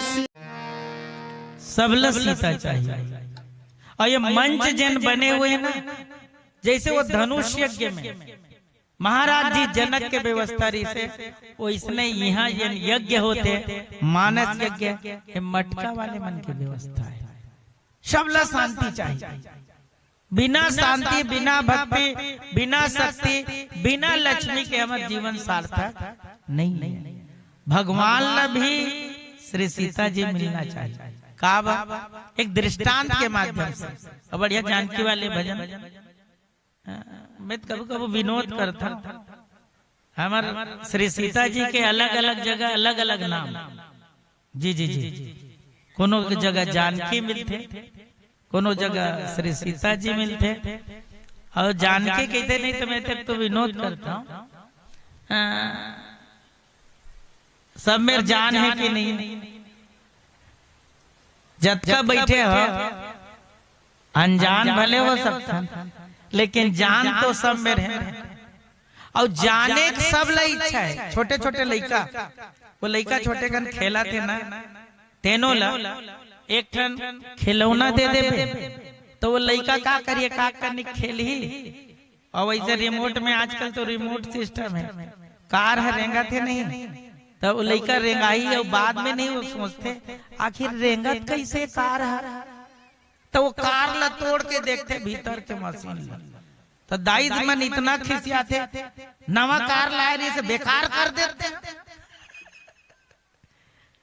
सी- सबला सीता चाहिए। और ये मंच जेन बने हुए हैं ना, जैसे वो धनुष यज्ञ में महाराज जी जनक के व्यवस्था रहिसे, वैसने यहाँ जेन यज्ञ होथे, मानस यज्ञ, ये मटका वाले मन के व्यवस्था है। सबला शांति चाहिए। बिना शांति, बिना भक्ति, बिना शक्ति, बिना लक्ष्मी के हमर जीवन सार्थक नहीं है। भगवान ला भी श्री सीता जी मिलना चाहिए। का बा? एक दृष्टांत के माध्यम से। अब बढ़िया जानकी वाले भजन। हाँ, मैं तो कभू कभू विनोद करता हूँ। हमर श्री सीता जी के अलग-अलग जगह अलग-अलग नाम। जी, जी, जी। कोनो के जगह जानकी मिलथे, कोनो जगह श्री सीता जी मिलथे। और जानकी कहिथे नहीं तो मैं तक तो विनोद करता हूँ। हाँ, सब मेर जान है कि नहीं? जतका बैठे हो, अनजान भले हो सकथन, लेकिन जान तो सब मेर है। और जाने के सब ला इच्छा है। छोटे छोटे लइका, वो लइका छोटे कन खेलथे ना, तेनो ला एक ठन खिलौना दे देबे, तो वो लइका का करिए, का करनी, खेलही। और वैसे रिमोट में, आजकल तो रिमोट सिस्टम है, कार ह रेंगथे नहीं, तो वो लइका रेंगाही और बाद में नहीं वो सोचथे, आखिर रेंगत कैसे कार ह? तो वो कार ला तोड़ के देखथे, भीतर के मशीन ला। तो दाई मन इतना खिसियाथे, नवा कार लाए रहिसे, बेकार कर देथे।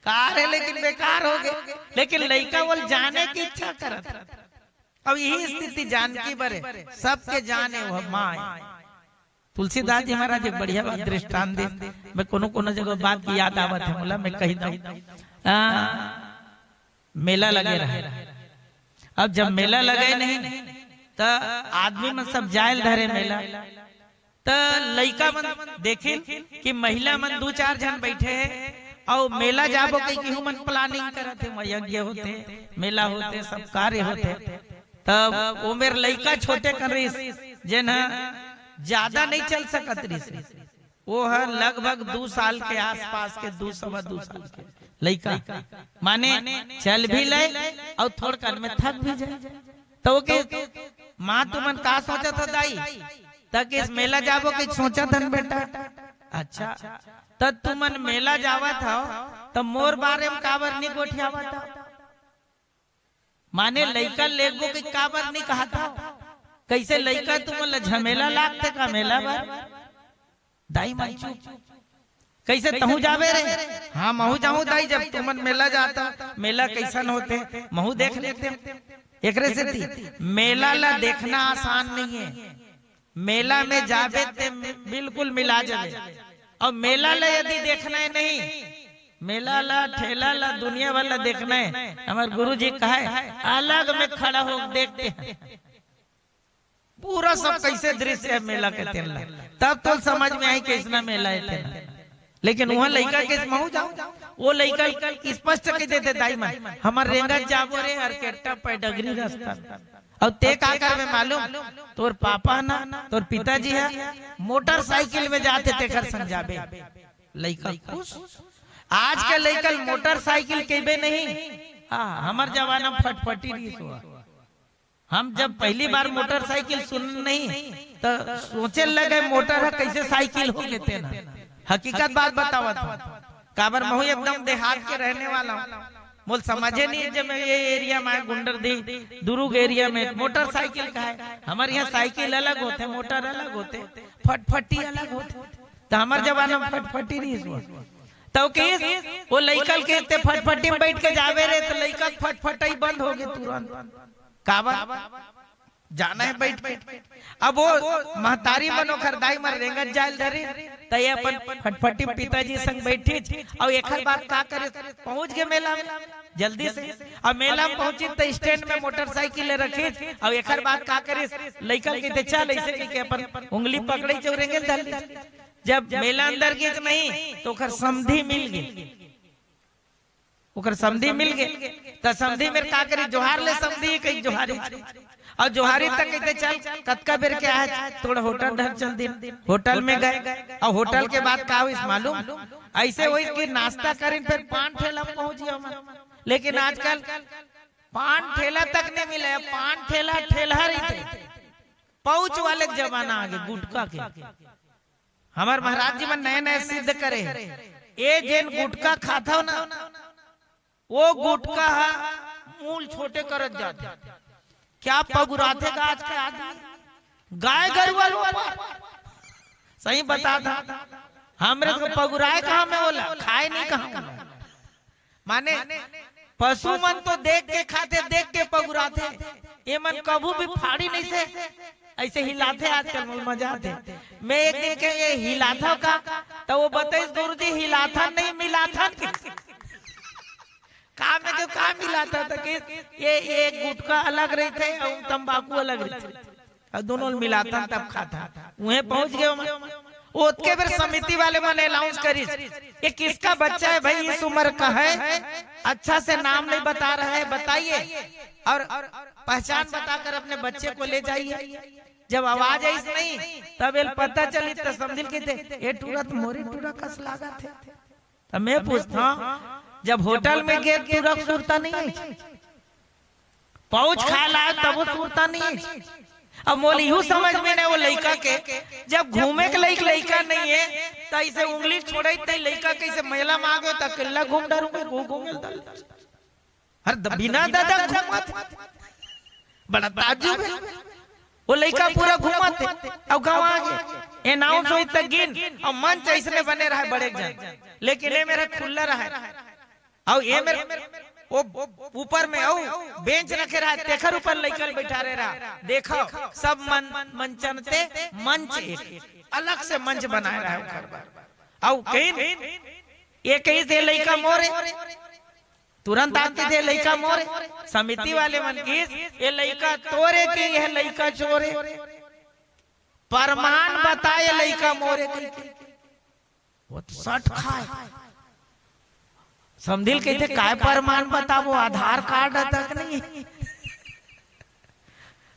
कार है लेकिन बेकार हो गए, लेकिन लइका वो जाने की इच्छा करत। अब यही स्थिति जानकी बर हे, सबके जाने वो माँ हे। तुलसीदास जी महाराज एक बढ़िया बात दृष्टांत दे, मैं कोनो कोनो जगह बात की याद आवत है मोला, मैं कही दूं। आ, मेला लगे रहे, अब जब मेला लगे नहीं, त आदमी मन सब जायल धरे मेला, त लइका मन देखिन कि महिला मन दू चार झन बैठे हे, अउ मेला जाबो कहि केहू मन प्लानिंग करत हे, वहाँ यज्ञ होथे, मेला होथे, सब कार्य होथे। तब ओ मेर लइका छोटे कन रहिस, जेन ह ज्यादा नहीं चल सकत रहिस, वो ह लगभग दू साल के आसपास के, दू सवा दू साल के लइका, माने चल भी ले अउ थोड़ कन में थक भी जाए। तो ओके, माँ तुमन का सोचत हो दाई? त कहिस मेला जाबो कहि सोचत हन बेटा। अच्छा, त तुमन मेला जावत हो, त मोर बारे में काबर नहीं गोठियावत हो? माने लइका लेगबो कहि काबर नहीं कहत हो? कैसे लइका तुमन ला झमेला लागथे का मेला बर? दाई मन चुप। कैसे तहूँ जाबे रे? हाँ, महूँ जाहूँ दाई, जब तुमन मेला जाता, मेला कैसन होथे, महूँ देख लेते। एकरे सेती मेला ला देखना आसान नहीं है। मेला में जाबे ते बिल्कुल मिला जाबे। और मेला ला यदि देखना है नहीं, मेला ला, ठेला ला, दुनिया वाला देखना है, हमर गुरु जी कहे, अलग में खड़ा हो देखते हैं। पूरा सब कैसे दृश्य है मेला के तेन ला, तब तो समझ में आई कैसना मेला है तेन। लेकिन वहाँ लइका के महूँ जाऊँ, वो लइका स्पष्ट कहि देथे दाई मन, हमर रेंगत जाबो रे, हरकेट्टा पैडगरी रस्ता। अउ ते का करबे मालूम, तोर पापा ना, तोर पिताजी है, मोटरसाइकिल में जाथे, तेकर संग जाबे। लइका खुश। आज के लइका ल मोटरसाइकिल कहिबे नहीं, हाँ, हमर जमाना में फटफटी रहिस हुआ। हम जब पहली बार मोटरसाइकिल सुन नहीं, तो सोचे लगे मोटर ह कैसे साइकिल हो गे तेन ह। हकीकत बात बतावत हूँ, काबर महूँ एकदम देहात के रहने वाला हूँ। मोल समझे नहीं जब मैं ये एरिया में आए, गुंडरदेही दुरुग एरिया में मोटरसाइकिल का है, हमारे यहाँ साइकिल अलग होते, मोटर अलग होते, फटफटी अलग होते। तो हमारे जमाना में फटफटी नहीं हुआ। तो कहिस, वो लइका ल कहिस ते फटफटी में बैठ के जाबे रे, तो लइका फटफटाई बंद हो गए तुरंत। काबर? जाना है बैठ के। अब वो महतारी मन ओखर दाई मन रेंगत जायल धरी, त ये अपन फटफटी पिताजी संग बैठिस, अउ एखर बाद का करिस, पहुंच गे मेला में जल्दी से। अब मेला में पहुंचिस त स्टैंड में मोटरसाइकिल ले रखिस, अउ एखर बाद का करिस, लइका ल कहिथे चल, ऐसे कहिके अपन उंगली पकड़े चौ रेंगे धर ली। जब मेला अंदर गिस नहीं, तो ओखर समधी मिल गे। ओकर समधी मिल गे, त समधी मेर का करी, जोहार ले समधी, कहि जोहारी। अउ जोहारी त कहिथे, "चल, कतका बेर के आए, थोड़ा होटल डहर चल दिन।" होटल में गए, अउ होटल के बाद का होइस मालूम? अइसे होइस कि नाश्ता करिन, फेर पान ठेला पहुंच गए हमन। लेकिन आजकल पान ठेला तक नहीं मिले, पान ठेला ठेला रहिथे। पाउच वाले के जमाना आगे, गुटखा के। हमर महाराज जी मन नए नए सिद्ध करे, ए जेन गुटखा खाथव ना, वो गुटखा ह मूल छोटे करत जाथे। क्या पगुराथे का आज के आदमी? गाय गरुवा लो पर। सही बता था, हमरे तो पगुराए कहाँ में बोला, खाए नहीं कहाँ बोला। माने पशु मन तो देख के खाथे, देख के पगुराथे, ये मन कभू भी फाड़ी नहीं से, ऐसे हिलाथे। आजकल मोला मजा आथे। मैं एक दिन के ये हिलाथा का, तो वो बताइस, "गुरुजी, हिलाथन नहीं, मिलाथन के।" का में के का मिलाथा? त कहिस, "ये, ये गुटखा अलग रहिथे अउ तंबाकू अलग रहिथे, अउ दोनों ल मिलाथन तब खाथा।" उहें पहुंच गए ओमन। ओतके बेर समिति वाले मन अनाउंस करिस, "ये किसका बच्चा है भाई, इस उम्र का है, अच्छा से नाम नहीं बता रहा है, बताइए और पहचान बताकर अपने बच्चे को ले जाइए।" जब आवाज आइस नहीं, तब एल पता चली, त समझिल कहिथे, "ये टूरा तो मोरे टूरा कस लागत है।" त मैं पूछता हूँ, जब होटल में गे टूरा के सुरता नहीं है, पाउच खाए लाए तबो सुरता नहीं है। अब मोला यू समझ में नहीं वो लइका के, जब घूमे के लाइक लइका नहीं है, त ऐसे उंगली छोड़े त लइका कैसे मेला में आ गयो, त अकेला घूम डरूंगे, घू-, घूमे ल दल। हर द-, बिना दादा घूमत। बड़ा ताज्जुब है। वो लइका पूरा घूमत है, अउ गाँव आ गए। अनाउंस होई त गिन, अउ मंच ऐसने बने रहे बड़े जन, लेकिन ये मेरा खुला रहे। अउ ये मेरे, वो ऊपर में अउ बेंच रखे रहे, तेखर ऊपर लइका ल बैठारे रहे। देखो, सब मन, मंचन ते मंच एक, अलग से मंच बनाए रहे ओकर बर। अउ कहिन, ये कहिस, "ये लइका मोरे।" तुरंत आके दे, "लइका मोरे।" समिति वाले मन कहिस, "ये लइका तोरे के, ये लइका चोरे। प्रमाण बता, ये लइका मोरे," कहिके। वो तो सट खाए। समझिल कहिथे, "काय प्रमाण बताबो, आधार कार्ड तक नहीं।"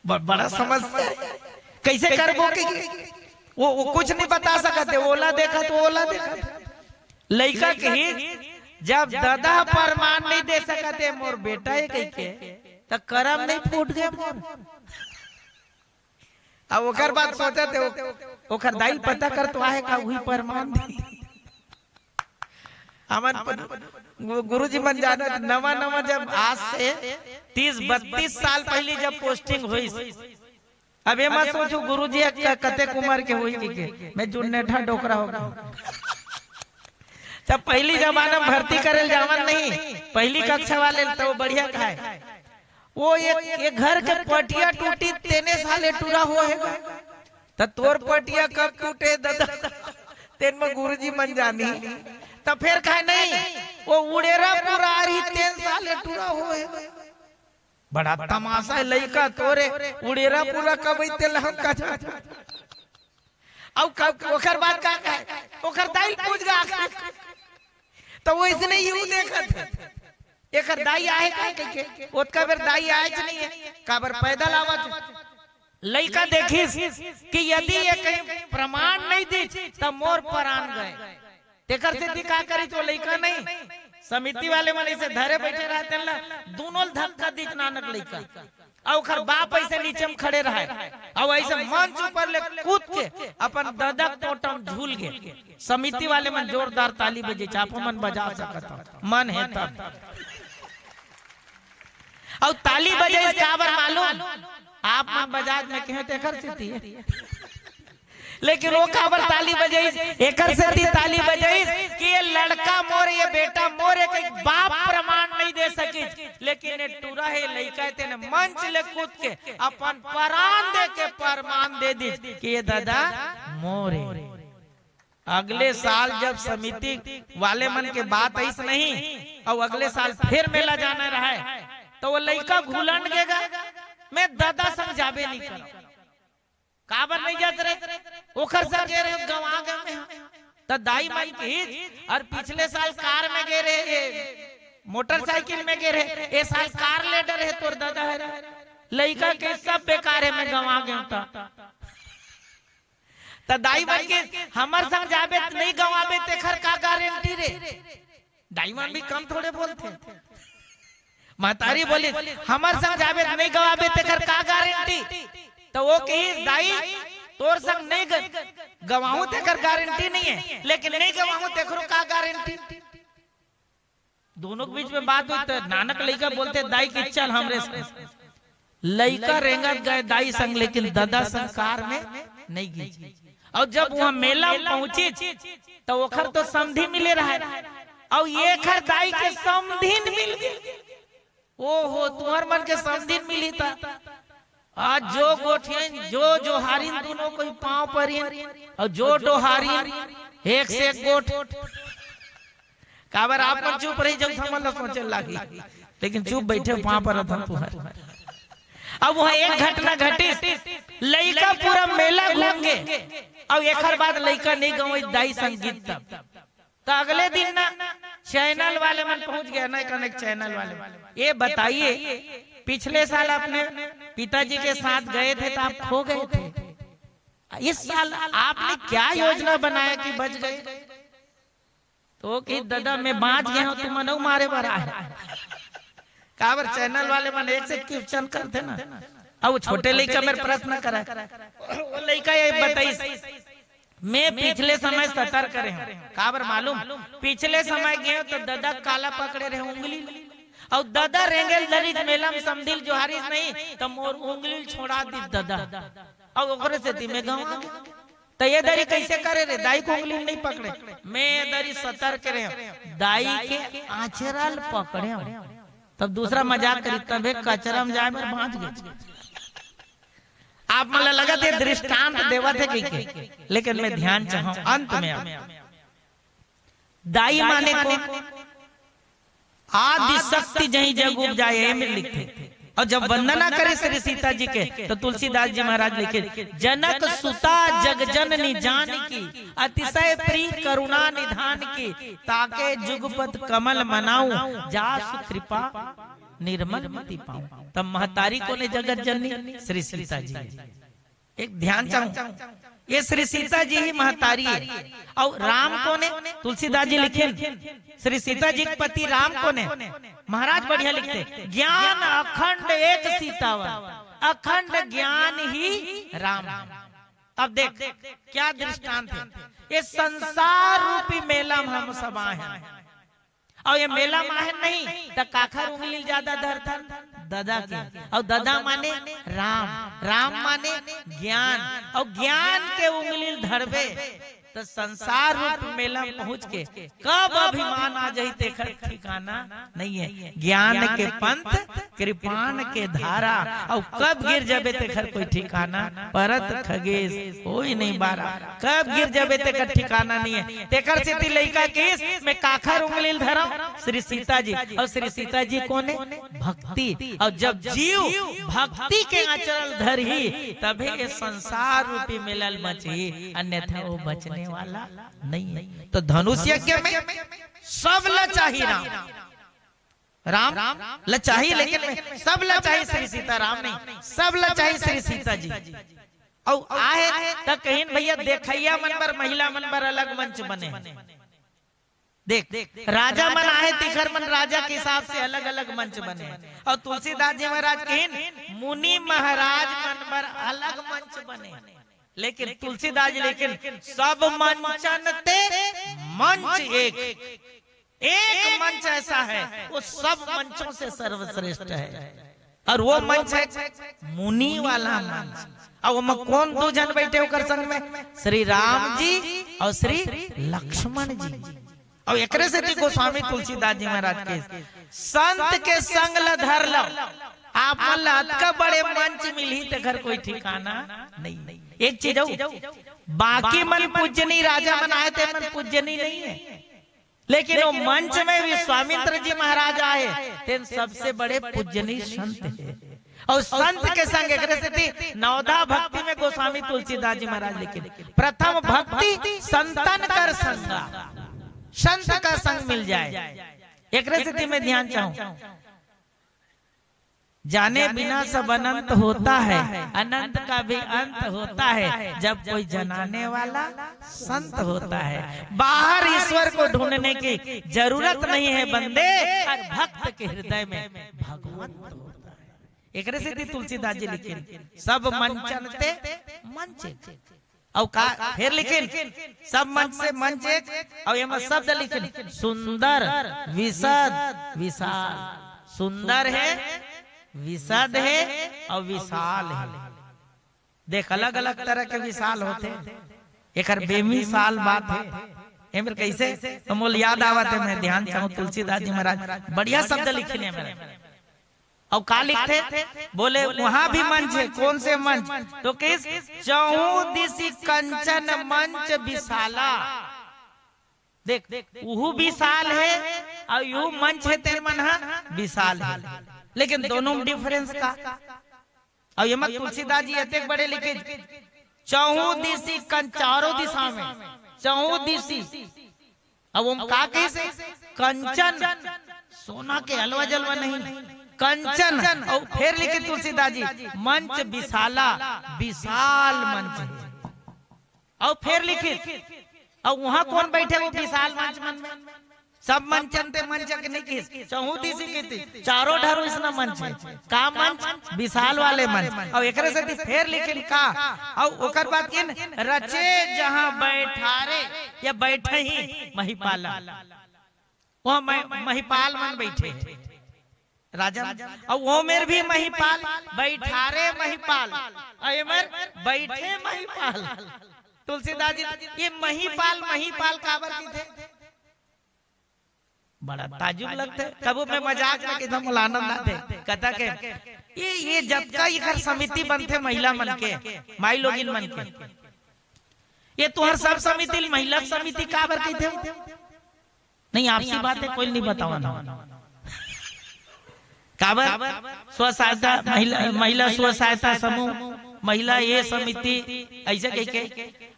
ब-, बड़ा समस्या है। कैसे करबो के? वो, वो कुछ नहीं बता सकत है, ओला देखत, ओला देखत। लइका कहिस, "जब ददा प्रमाण नहीं दे सकत है मोर बेटा है कहिके, त करम नहीं फूट गए मोर।" अब ओकर बाद सोचत है, ओ-, ओकर दाई पता कर तो आहे का, वही प्रमाण दे। हमन प-, गु-, गुरुजी मन जानत, नवा नवा जब आज से तीस बत्तीस साल पहली जब पोस्टिंग होइस, अब ये मत सोचो गुरुजी एक क-, कतेक उम्र के होई के, के। मैं जुन्नेठा डोकरा हो गया। जब पहली जमाना में भर्ती करे ल जावन नहीं, पहली कक्षा वाले ल तो बढ़िया खाए। वो एक, एक घर के पटिया टूटी, तेने साले टूरा हो है। त तोर पटिया कब टूटे ददा? तेन में गुरुजी मन जानी। त फिर कहे नहीं, वो उड़ेरा पूरा आ रही, तेन साले टूरा हो है। बड़ा तमाशा है लइका तोरे, उड़ेरा पूरा कबई तेल हम का जा। अउ का, ओकर बाद का कहे? ओकर दाई पूछ गा आखिर। त वो इसने यूं देखत है। एकर दाई आहे का कहिके? ओतका बेर दाई आएच नहीं है। काबर पैदल आवत है। लइका देखिस कि यदि ये कहीं प्रमाण नहीं दीच, त मोर परान गए। तेकर सेती का करी तो लइका नहीं, समिति वाले मन ऐसे धरे बैठे रहते ना, दोनों ल धक्का दीच नानक लइका। अउ ओकर बाप ऐसे नीचे में खड़े रहे, अउ ऐसे मंच ऊपर ले कूद के अपन ददा के टोंटा में झूल गए। समिति वाले मन जोरदार ताली बजे, चापो मन बजा सकत हो, मन है तब। अउ ताली बजे काबर मालूम? आप मन बजात में कहे तेकर सेती। लेकिन वो काबर ताली बजाइस? एकर सेती ताली बजाइस कि ये लड़का मोर, ये बेटा मोर, एक, एक बाप प्रमाण नहीं दे सकिस, लेकिन ये टूरा है, लइका है, तेने मंच ले कूद के अपन परान दे के प्रमाण दे दीस कि ये ददा मोर है। अगले साल जब समिति वाले मन के बात आइस नहीं, अउ अगले साल फिर मेला जाना रहे, तो वो लइका घुलंड गेगा, मैं ददा संग जाबे नहीं करंव। काबर नहीं जात रहे? ओकर संग गे रहे, गंवा गे मैं। त दाई मन कहिस, "अउ पिछले साल कार में गे रहे, ये मोटरसाइकिल में गे रहे, ये साल कार ले डरे हे तोर ददा हे।" लइका के सब बेकार हे, मैं गंवा गेंव त। त दाई मन के, "हमर संग जाबे त नइ गंवाबे, तेखर का गारंटी रे?" दाई मन भी कम थोड़े बोलथे। महतारी बोलिस, "हमर संग जाबे त नइ गंवाबे, तेखर का गारंटी?" त ओ कहिस, "दाई, तोर संग नइ ग-, गंवाहूं, तेखर गारंटी नइ हे, लेकिन नइ गंवाहूं, तेखरो का गारंटी?" दूनों के बीच में बात होइस त नानक लइका बोलथे, "दाई के चल हमरे संग।" लइका रेंगत गय दाई संग, लेकिन ददा संग कार में नइ गिस। अउ जब उहां मेला में पहुंचिस, त ओखर तो समधी मिले रहय, अउ एखर दाई के समधिन मिल गे। ओहो, तुंहर मन के समधिन मिलही त। आज जो गोठियाइन, जो जोहारिन, दूनों कोई पांव परिन, अउ जो डोहारिन, एक से एक गोठ। काबर आप मन चुप रही, जब हमन ला सोचे लागी, लेकिन चुप बइठे पांव परत हन तुंहर। अब उहां एक घटना घटिस, लइका पूरा मेला घूम गे, अउ एखर बाद लइका नइ गंवइस दाई संग गिस तब। त अगले दिन ना चैनल वाले मन पहुंच गए, अनेक अनेक चैनल वाले, "ये बताइए, पिछले साल अपने पिताजी के साथ गए थे तो आप खो गए थे, इस साल आपने क्या योजना बनाया कि बच गए?" त ओ कहिस, "ददा, मैं बांच गे हंव, तुमन अउ मारे बर आए।" काबर चैनल वाले मन एक से क्वेश्चन करथे ना। अब ओ छोटे लइका मेर प्रश्न करय, ओ लइका ये बताइस, "मैं पिछले समय सतर्क रहेंव।" काबर मालूम, पिछले समय गेंव त ददा काला पकड़े रहेंव, उंगली ल। अउ ददा रेंगे ल धरिस, मेला में समधी ल जोहारिस नहीं, त मोर उंगली ल छोड़ा दिस ददा। अउ ओकरे सेती मैं गंवा गेंव। त ये दरी कइसे करे रे, दाई के उंगली ल नइ पकड़े। मैं ये दरी सतर्क रहेंव, दाई के आंचरा ल पकड़ेंव। तब दूसरा मजाक करिस, "तभे कचरा में जाए बर बांच गेस।" आप मन ला लगत हे दृष्टांत देवत हे कहिके, लेकिन मैं ध्यान चाहंव अंत में। अब दाई माने कोन? आदि शक्ति जहीं जग उपजाए, एमे लिखथे। अउ जब वंदना करे श्री सीता जी के, त तुलसीदास जी महाराज लिखे, "जनक सुता जग जननी जानकी, अतिशय प्रिय करुणा निधानकी, ताके जुगपत कमल मनाऊं, जासु कृपा निर्मल मति पाऊं।" तब महतारी कोन ए जगत जननी? श्री सीता जी। एक ध्यान चाहूं, ये श्री सीता जी ही महतारी हे। अउ राम कोन हे? तुलसीदास जी लिखिन, श्री सीता जी के पति राम कोन हे? महाराज बढ़िया लिखथे, "ज्ञान अखंड एक सीतावन, अखंड ज्ञान ही राम।" अब देख, क्या दृष्टांत हे। ये संसार रूपी मेला में हम सब आए हन। अउ ये मेला में आए हन नहीं, त काखर उंगली ल ज्यादा धरथन? ददा के। अउ ददा माने राम, राम माने ज्ञान। अउ ज्ञान के उंगली ल धरबे, त संसार रूप मेला में पहुंच के कब अभिमान आ जाही, तेखर ठिकाना नइ हे। ज्ञान के पंथ, कृपान के धारा, अउ कब गिर जाबे, तेखर कोई ठिकाना। परत खगेश होई नहीं बारा, कब गिर जाबे, तेखर ठिकाना नइ हे। तेखर सेती लइका कहिस, "मैं काखर उंगली ल धरंव?" श्री सीता जी। अउ श्री सीता जी कोन हे? भक्ति। अउ जब जीव भक्ति के आंचरा ल धरही, तभे ये संसार रूपी मेला ल बचही, अन्यथा ओ बचने वाला नइ हे। त धनुष यज्ञ में सब ला चाही राम, राम ला चाही, लेकिन सब ला चाही श्री सीता, राम नहीं, सब ला चाही श्री सीता जी। अउ आहे त कहिन, "भइया, देखइया मन बर, महिला मन बर अलग मंच बने हे।" देख, राजा मन आहे, तेखर मन राजा के हिसाब से अलग-अलग मंच बने हे। अउ तुलसीदास जी महाराज कहिन, "मुनि महाराज मन बर अलग मंच बने हे।" लेकिन तुलसीदास जी लिखिन, "सब मंचन ते मंच एक।" एक मंच ऐसा है, वो सब मंचों से सर्वश्रेष्ठ है, और वो मंच है मुनि वाला मंच। अब ओमा कौन दो जन बैठे ओकर संग में? श्री राम जी और श्री लक्ष्मण जी। और एकरे सेती गोस्वामी तुलसीदास जी महाराज के, "संत के संग ल धर लो।" आप मन ल अतका बड़े मंच मिलही, तेकर कोई ठिकाना नहीं। एक चीज अउ, बाकी मन पूजनी, राजा मन आए ते मन पूजनी नहीं है, लेकिन वो मंच में विश्वामित्र जी महाराज आए, तेन सबसे बड़े पूजनीय संत है। और संत के संग, एकरे सेती नवधा भक्ति में गोस्वामी तुलसीदास जी महाराज लिखिन, "प्रथम भक्ति संतन कर संगा", संत का संग मिल जाए। एकरे सेती मैं ध्यान चाहूं, जाने बिना सब अनंत होता है, अनंत का भी अंत होता है, जब कोई जनाने वाला संत होता है। बाहर ईश्वर को ढूंढने की जरूरत नहीं है बंदे, हर भक्त के हृदय में भगवंत होता है। एकरे सेती तुलसीदास जी लिखिन, "सब मंचन ते मंचे।" अउ का फेर लिखिन, "सब मंच से मंच एक।" अउ एमा शब्द लिखिन, "सुंदर, विशद, विशाल।" सुंदर हे, विशद हे अउ विशाल हे। देख, अलग-अलग तरह के विशाल होथे, एकर बेमिसाल बात हे। एमेर कइसे? त मोला याद आवत हे, मैं ध्यान चाहूं, तुलसीदास जी महाराज बढ़िया शब्द लिखिन हे मेरे। अउ का लिखथे? बोले, "वहां भी मंच हे।" कौन से मंच? तो कहिस, "चहुदिसि कंचन मंच विशाला।" देख, उहू विशाल हे अउ इहू मंच हे, तेन मन ह विशाल हे, लेकिन दोनों में डिफरेंस का? अउ एमा तुलसीदास जी एतेक बड़े लिखे, "चहुदिसि कं-, चारों दिशा में, चहुदिसि।" अब ओम का कहिसे? कंचन, सोना के अलवा जलवा नहीं, कंचन। अउ फेर लिखे तुलसीदास जी, "मंच विशाला", विशाल मंच हे। अउ फेर लिखिस, अउ उहां कोन बइठे वो विशाल मंच मन में? "सब मंचन ते मंच" के नइ किहिस, चहुदिसि किहिस, चारों डहर अइसना मंच हे। का मंच? विशाल वाले मंच। अउ एकरे सेती फेर लिखिन का? अउ ओकर बाद किहिन, "रचे जहां बैठारे", या बैठही महिपाला। वो म-, महिपाल मन बइठे हे। राजा, अउ ओमेर भी महिपाल, बैठारे महिपाल, अउ एमेर बइठे महिपाल। तुलसीदास जी, ये महिपाल, महिपाल काबर कहिथे? बड़ा ताजुब लगथे। कभू मैं मजाक में कहिथंव, मोला आनंद आथे। कहिथे के, ये, ये जतका एकर समिति बनथे महिला मन के, माई लोगिन मन के, ये तुंहर सब समिति ल महिला समिति काबर कहिथे? नहीं, आपसी बात हे, कोई ल नइ बतावंव। काबर? स्व सहायता, महिला, महिला स्व सहायता समूह, महिला ये समिति, अइसे कहिके।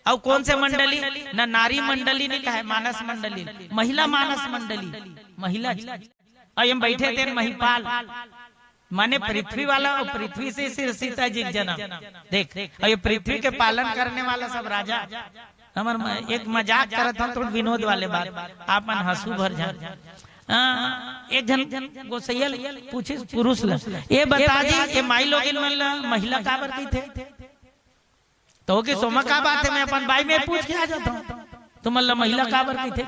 अउ कोन से मंडली? ना नारी मंडली नइ कहे, मानस मंडली, महिला मानस मंडली, महिला। अउ एम बइठे तेन महिपाल, माने पृथ्वी वाला, अउ पृथ्वी से सिरसिता जी के जनम। देख, अउ ये पृथ्वी के पालन करने वाला सब राजा। हमर म-, एक मजाक करत हंव, थोड़ा विनोद वाले बात, आप मन हंसू भर झन। अ, एक झन गोसइया ल पूछिस पुरुष ल, "ये बता जी, ये माई लोगिन मन ल महिला काबर कहिथे?" त ओ किहिस, "ओमा का बात हे, मैं अपन बाई में पूछ के आ जाथंव, तुमन ल महिला काबर कहिथे?"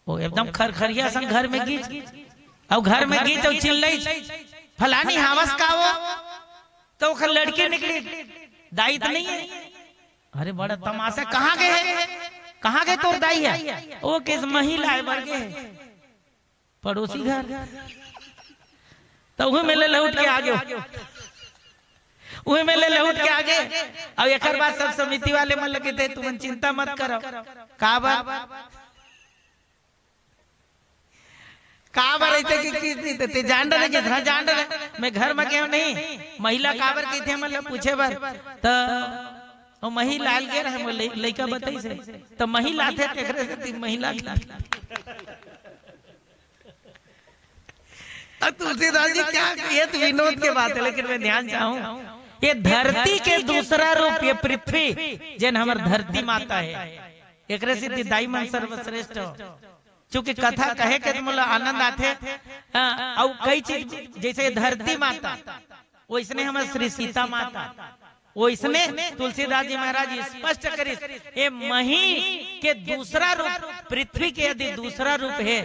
ओ एकदम खरखरिया सन घर में गिस, अउ घर में गिस अउ चिल्लाइस, "फलानी, हावस का वो?" त ओखर लड़की निकलिस, "दाई त नइ हे।" "अरे बड़ा तमाशा, कहां गे हे? कहां गे तोर दाई ह?" "ओ किहिस मही लाय बर गे हे पड़ोसी घर।" त उही में ले लहुट के आगे, उही में ले लहुट के आगे। अउ एकर बाद सब समिति वाले मन ल कहिथे, "तुमन चिंता मत करव।" काबर? काबर अइसे कि किहिस नइ ते, ते जान डरे, जितना जान डरे। मैं घर म गेंव नहीं, महिला काबर कहिथे, मतलब पूछे बर। त ओ मही लाय ल गे रहे, मोर लइ-, लइका बताइस हे। त मही लाथे, तेकरे सेती महिला कहिथे। अब तुलसीदास जी क्या, ये तो विनोद के बात हे, लेकिन मैं ध्यान चाहूं, ये धरती के दूसरा रूप, ये पृथ्वी, जेन हमर धरती माता हे, एकरे सेती दाई मन सर्वश्रेष्ठ हो। चूंकि कथा कहे के त मोला आनंद आथे, हाँ, अउ कई चीज, जइसे धरती माता, वइसने हमर श्री सीता माता, वइसने तुलसीदास जी महाराज स्पष्ट करिस, ए मही के दूसरा रूप, पृथ्वी के यदि दूसरा रूप हे,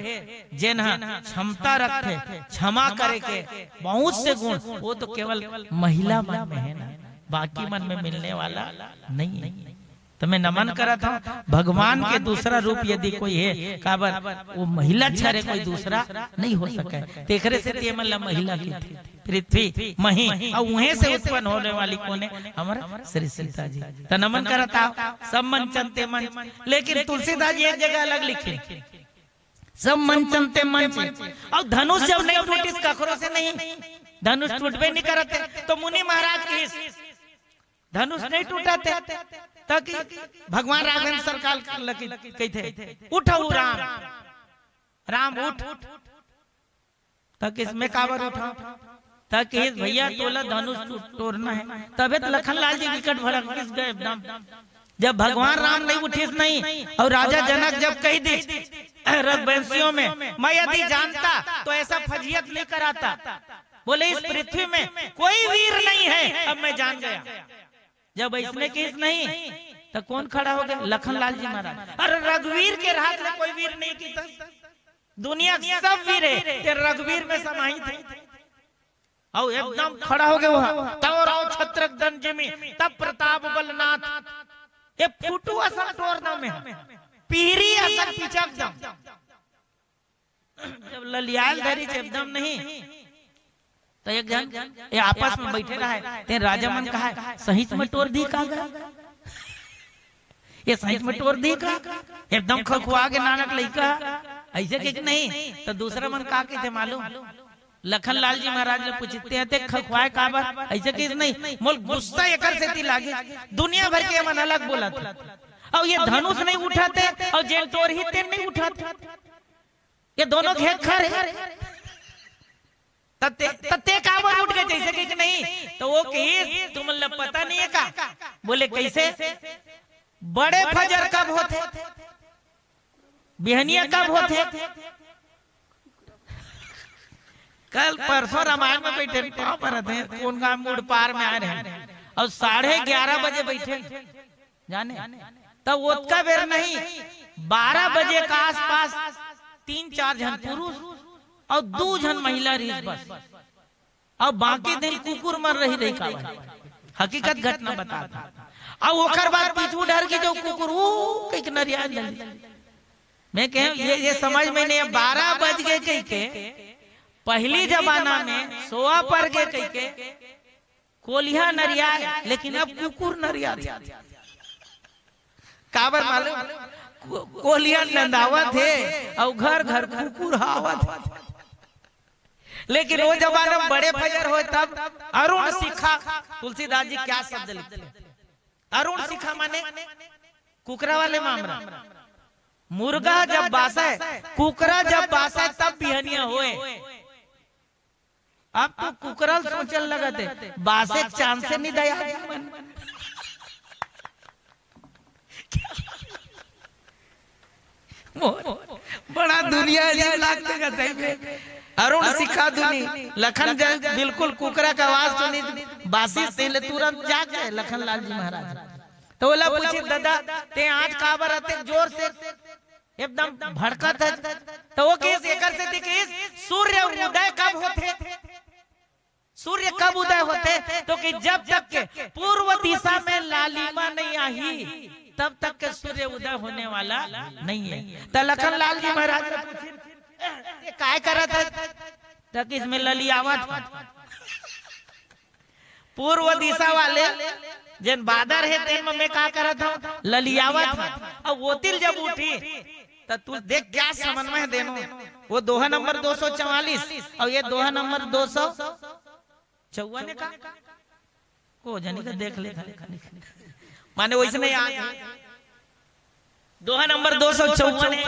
जेन ह क्षमता रखथे, क्षमा करे के बहुत से गुण, वो तो केवल महिला मन में हे ना, बाकी मन में मिलने वाला नहीं है। त मैं नमन करत हंव, भगवान के दूसरा रूप यदि कोई हे, काबर वो महिला छरे कोई दूसरा नहीं हो सके। तेकरे सेती एमन ला महिला कहिथे, पृथ्वी, मही, अउ उहें से उत्पन्न होने वाली कोन हे? हमर श्री सीता जी। त नमन करत हंव, सब मंचन ते मंच। लेकिन तुलसीदास जी एक जगह अलग लिखे, सब मंचन ते मंच। अउ धनुष जब नहीं टूटिस कखरो से नहीं, धनुष टूटबे नहीं करत हे, त मुनि महाराज कहिस, धनुष नहीं टूटत हे, त कि भगवान राघवेंद्र सरकार ल कहिथे, "उठहू राम, राम उठ।" त किहिस, "मैं काबर उठंव?" त कहिस, "भैया, तोला धनुष टो-, टोरना हे।" तभे त लखन लाल जी बिकट भड़क गिस गा एकदम। जब भगवान राम नहीं उठिस नहीं, अउ राजा जनक जब कहि दिस, रघुवंशियों में, "मैं यदि जानता तो ऐसा फजीहत नहीं कराता।" बोले, "इस पृथ्वी में कोई वीर नहीं है, अब मैं जान गया।" जब अइसने किहिस नहीं, त कोन खड़ा होगे? लखन लाल जी महाराज। अरे, रघुवीर के रहत ले कोई वीर नहीं किहिस। दुनिया के सब वीर हे, ते रघुवीर में समाहित हे। अउ एकदम खड़ा होगे वो, "तव राव छत्रक दंड जिमि, तब प्रताप बल नाथ।" ए फुटू असन टोर दंव मैं, पीरी असन पिचक दंव। जब ललियाय ल धरिस एकदम नहीं, त एक झन ए आपस में बइठे रहय, तेन राजा मन कहय, "सहीच में टोर दिही का गा? ए सहीच में टोर दिही का? एकदम खखुआ गे नानक लइका।" अइसे कहिके नहीं, त दूसरा मन का कहिथे मालूम? लखन लाल जी महाराज ल पूछथे, "ते खखुआय काबर?" अइसे कहिस नहीं, "मोला गुस्सा एकर सेती लागे, दुनिया भर के एमन अलग बोलत हे, अउ ए धनुष नहीं उठाथे, अउ जेन टोरही तेन नहीं उठाथे, ए दोनों घेक्खर हे। त ते, त ते काबर उठ गे?" जइसे कहिके नहीं, त ओ कहिस, "तुमन ल पता नहीं हे का?" बोले, "कइसे?" "बड़े फजर कब होथे? बिहनिया कब होथे?" कल परसों रामायण में बइठे, पाँव परत हे, कोन गांव, मुड़पार में आय रहेन, अउ साढ़े ग्यारह बजे बइठे, जाने, त ओतका बेर नहीं, बारह बजे के आसपास तीन चार झन पुरुष अउ दू झन महिला रहिस बस। अउ बाकी दिन कुकुर मन रहि रहि काबर। हकीकत घटना बतात हंव। अउ ओकर बाद पीछू डहर के जो कुकुर, "ऊ" कहिके नरियाय लगिस। मैं कहेंव, ए, ए समझ में नहीं, बारह बज गे कहिके, पहिली जमाना में सोवा पर गे कहिके, कोलिहा नरियाय, लेकिन अब कुकुर नरियाथे। काबर मालूम? को-, कोलिहा नंदावत हे, अउ घर घर कुकुर ह आवत हे। लेकिन ओ जमाना में बड़े फजर होय तब अरुण शिखा, तुलसीदास जी क्या शब्द लिखथे? अरुण शिखा माने कुकरा वाले मामरा। मुर्गा जब बासय, कुकरा जब बासय तब बिहनिया होय। अब तो कुकरा ल सोचे ल लगत हे, बासे के chance नहीं दया मन। मोर बड़ा दुनिया अजीब लागथे गा सही में। अरुण शिखा धुनी, लखन जब बिल्कुल कुकरा के आवाज सुनिस, बासिस तेले तुरंत जाग गे लखन लाल जी महाराज। त ओला पूछिस, "ददा, ते आज काबर अतेक जोर से एकदम भड़कत हस?" त ओ कहिस, एकर सेती कहिस, "सूर्य उदय कब होथे?" सूर्य कब उदय होथे? तो कि जब तक के पूर्व दिशा में लालिमा नहीं आही, तब तक के सूर्य उदय होने वाला नहीं है। त लखन लाल जी महाराज ने पूछिस, "ये काय करत हे?" त कहिस, "मैं ललियावत हंव।" पूर्व दिशा वाले जेन बादर हे, तेन में मैं का करत हंव? ललियावत हंव। अब ओती ल जब उठिस, त तू देख क्या समन्वय हे दोनों। वो दोहा नंबर दो सौ चवालीस अउ ये दोहा नंबर दो सौ चौवन हे का? को जनी का देख ले, माने वइसने याद हे। दोहा नंबर दो सौ चौवन हे।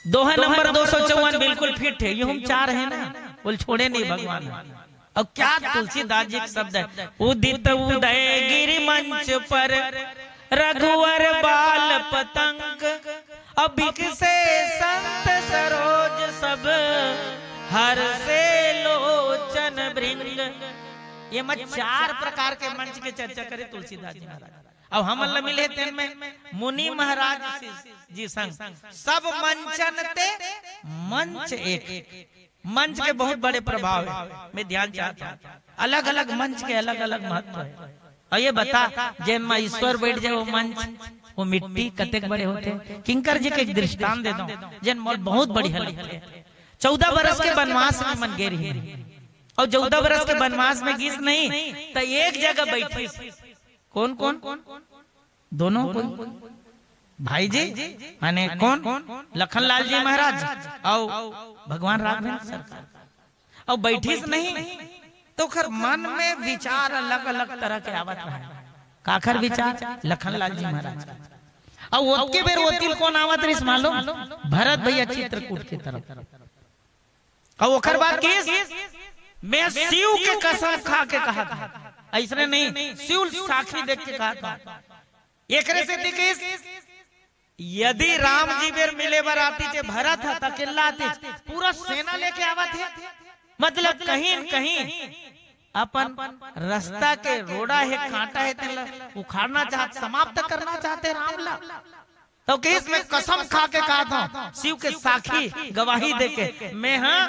दोहा नंबर दो सौ चौवन बिल्कुल fit हे। ये हम चार हे ना, बोल छोड़े नहीं भगवान। अउ क्या तुलसीदास जी के शब्द हे, "उदित उदय गिरि मंच पर, रघुवर बाल पतंग, अउ बिकसे संत सरोज सब, हरषे लोचन भृंग।" ये म चार प्रकार के मंच के चर्चा करे तुलसीदास जी महाराज। अब हमन ल मिले तेन में मुनि महाराज जी संग, "सब मंचन ते मंच एक।" मंच के बहुत बड़े प्रभाव हे। मैं ध्यान चाहत हंव, अलग-अलग मंच के अलग-अलग महत्व हे। अउ ये बता, जेन म ईश्वर बइठ जाय वो मंच, वो मिट्टी कतेक बड़े होथे। किंकर जी के एक दृष्टांत दे दंव, जेन मोला बहुत बढ़िया लगथे। चौदह बरस के बनवास में मन गे रहिन, अउ चौदह बरस के बनवास में गिस नहीं, त एक जगह बइठिस। कोन कोन? दोनों कोई। भाई जी, माने कोन? लखन लाल जी महाराज अउ भगवान राघवेंद्र सरकार। अउ बइठिस नहीं, त ओकर मन में विचार अलग-अलग तरह के आवत रहय। काखर विचार? लखन लाल जी महाराज। अउ ओतके बेर ओती ल कोन आवत रहिस मालूम? भरत भैया चित्रकूट के तरफ। अउ ओकर बाद किस, "मैं शिव के कसम खा के कहत हंव, अइसने नहीं, शिव साखी देख के कहत हंव।" एकरे सेती किस, यदि राम जी बेर मिले बर आतिस भरत ह, त अकेल्ला आतिस, पूरा सेना लेके आवत हे। मतलब कहीं न कहीं अपन रस्ता के रोड़ा हे, कांटा हे, तेला उखाड़ना चाहत, समाप्त करना चाहत हे राम ला। त किस, "मैं कसम खा के कहत हंव, शिव के साखी गवाही देके, मैं हा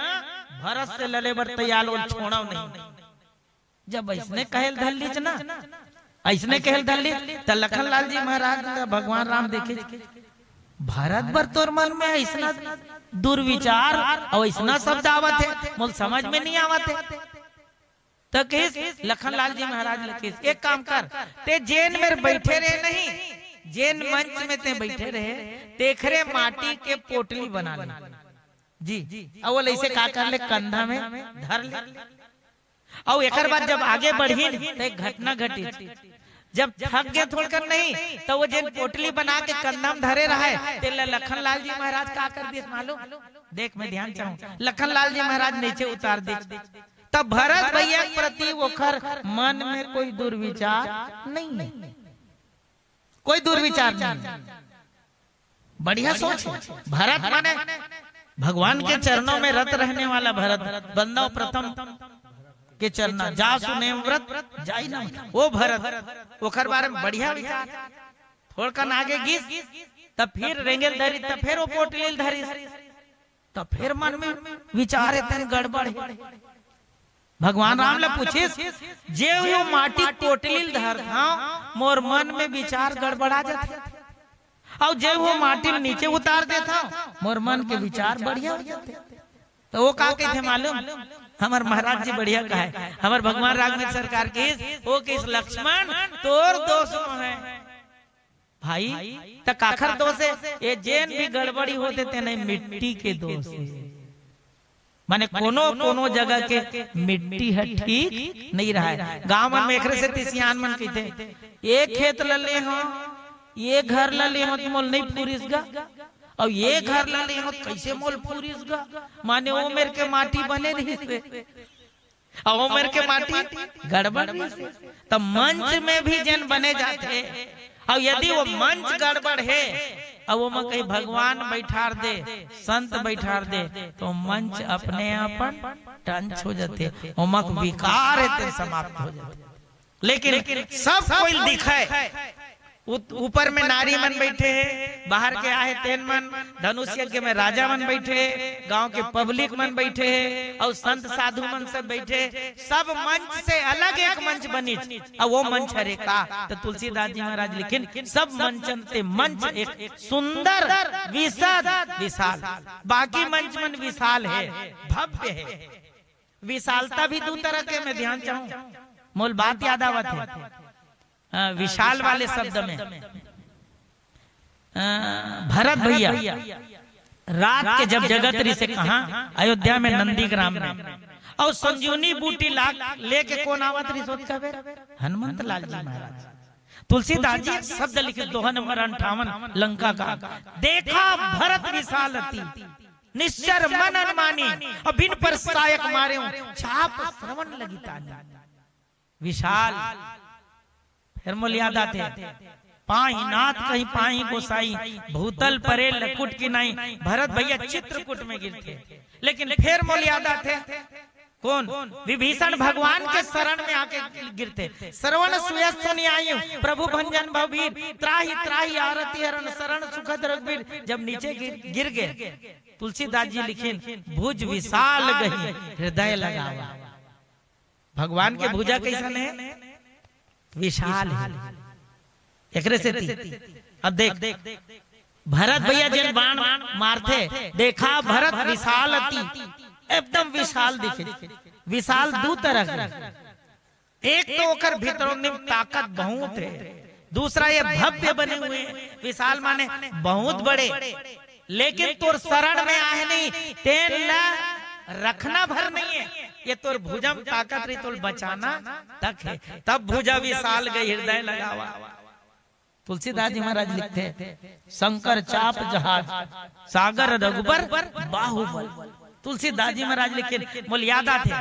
भरत से लड़े बर तैयार, ओला छोड़ंव नहीं।" जब अइसने कहे ल धर लिस ना, अइसने कहे ल धर लिस, त लखन लाल जी महाराज ला भगवान राम देखे, "भरत बर तोर मन में अइसना दुर्विचार अउ अइसना शब्द आवत हे, मोला समझ में नहीं आवत हे।" त किस, लखन लाल जी महाराज ला किस, "एक काम कर, तें जेन मेर बइठे रहे नहीं, जेन मंच में तें बइठे रहे, तेखरे माटी के पोटली बना ले जी, अउ ओला अइसे का कर ले, कंधा में धर ले।" अउ एकर बाद जब आगे बढ़िन, त एक घटना घटिस। जब थक गे थोड़कन नहीं, त ओ जेन पोटली बना के कंधा में धरे रहय, तेला लखन लाल जी महाराज का कर दिस मालूम? देख, मैं ध्यान चाहूं, लखन लाल जी महाराज नीचे उतार दिस। तब भरत भैया के प्रति ओखर मन में कोई दुर्विचार नहीं है, कोई दुर्विचार नहीं है। बढ़िया सोच है। भरत माने भगवान के चरणों में रत रहने वाला भरत, "बंदव प्रथम के चरना, जासु नेम व्रत जाई ना।" वो भरत, ओकर बारे में बढ़िया विचार। थोड़कन आगे गिस, तब फिर रेंगे ल धरिस, तब फिर वो पोटली ल धरिस, तब फिर मन में विचार एतन गड़बड़ हे। भगवान राम ला पूछिस, "जे वो माटी के पोटली ल धरत हंव, मोर मन में विचार गड़बड़ा जाथे, अउ जे वो माटी ल नीचे उतार देत हंव, मोर मन के विचार बढ़िया हो जाथे।" त वो का कहिथे मालूम? हमर महाराज जी बढ़िया कहे, हमर भगवान राघवेंद्र सरकार किस, वो किस, "लक्ष्मण, तोर दोष नोहे भाई, त काखर दोष हे? ये जेन भी गड़बड़ी होथे, तेन मिट्टी के दोष हे।" माने कोनो कोनो जगह के मिट्टी ह ठीक नहीं रहय। गांव मन में एकरे सेती सियान मन कहिथे, "ये खेत ल ले हंव, ये घर ल ले हंव, त मोल नहीं फूरिस गा, अउ ये घर ल ले हंव, त कइसे मोल फूरिस गा?" माने ओ मेर के माटी बने रहिस हे, अउ ओ मेर के माटी गड़बड़ रहिस हे। त मंच में भी जेन बने जाथे, अउ यदि वो मंच गड़बड़ हे, अउ ओमा कहीं भगवान बैठार दे, संत बैठार दे, त मंच अपने अपन टंच हो जाथे, ओमा के विकार हे ते समाप्त हो जाथे। लेकिन सब कोई दिखय, उत-, ऊपर में नारी मन बैठे हे, बाहर के आहे तेन मन, धनुष यज्ञ में राजा मन बैठे हे, गांव के पब्लिक मन बैठे हे, अउ संत साधु मन सब बैठे हे। सब मंच से अलग एक मंच बनिस, अउ वो मंच हरे का? त तुलसीदास जी महाराज लिखिन, "सब मंचन ते मंच एक सुंदर विशद विशाल।" बाकी मंच मन विशाल हे, भव्य हे। विशालता भी दू तरह के, मैं ध्यान चाहूं, मोल बात याद आवत हे। अ, विशाल वाले शब्द में, अ, भरत भैया रात के जब जगत रहिसे, कहां? अयोध्या में नंदीग्राम में। अउ संजीवनी बूटी ला लेके कोन आवत रहिस ओतका बेर? हनुमंत लाल जी महाराज। तुलसीदास जी शब्द लिखे, दोहा नंबर अंठावन, लंका का, "देखा भरत विशाल अति, निश्चर मन अनुमानी, अउ बिन पर सायक मारेउ, चाप श्रवण लगी तानी।" विशाल। फेर मोल याद आथे, "पाही नाथ कहीं पाही गोसाई, भूतल परे लकुट की नाई।" भरत भैया चित्रकूट में गिरथे, लेकिन फेर मोल याद आथे, कोन? विभीषण भगवान के शरण में आके गिरथे। "श्रवण सुयश सुनि आयु, प्रभु भंजन भवभीर, त्राहि त्राहि आरती हरण, शरण सुखद रघुबीर।" जब नीचे गिर, गिर गे, तुलसीदास जी लिखिन, "भुज विशाल गही हृदय लगावा।" भगवान के भुजा कइसन हे? विशाल हे। एकरे सेती अब देख, भरत भैया जेन बाण मारथे, "देखा भरत विशाल अति", एकदम विशाल दिखे। विशाल दू तरह के, एक तो ओकर भीतरों में ताकत बहुत हे, दूसरा ये भव्य बने हुए हैं। विशाल माने बहुत बड़े, लेकिन तोर शरण में आहे नहीं, तेन ला रखना भर नहीं है, ये तोर भुजा म ताकत रही, तोल बचाना तक है, तब भुजा विशाल गही हृदय लगावा। तुलसीदास जी महाराज लिखथे, "शंकर चाप जहाज, सागर रघुबर बाहुबल।" तुलसीदास जी महाराज लिखिन, मोला याद आथे,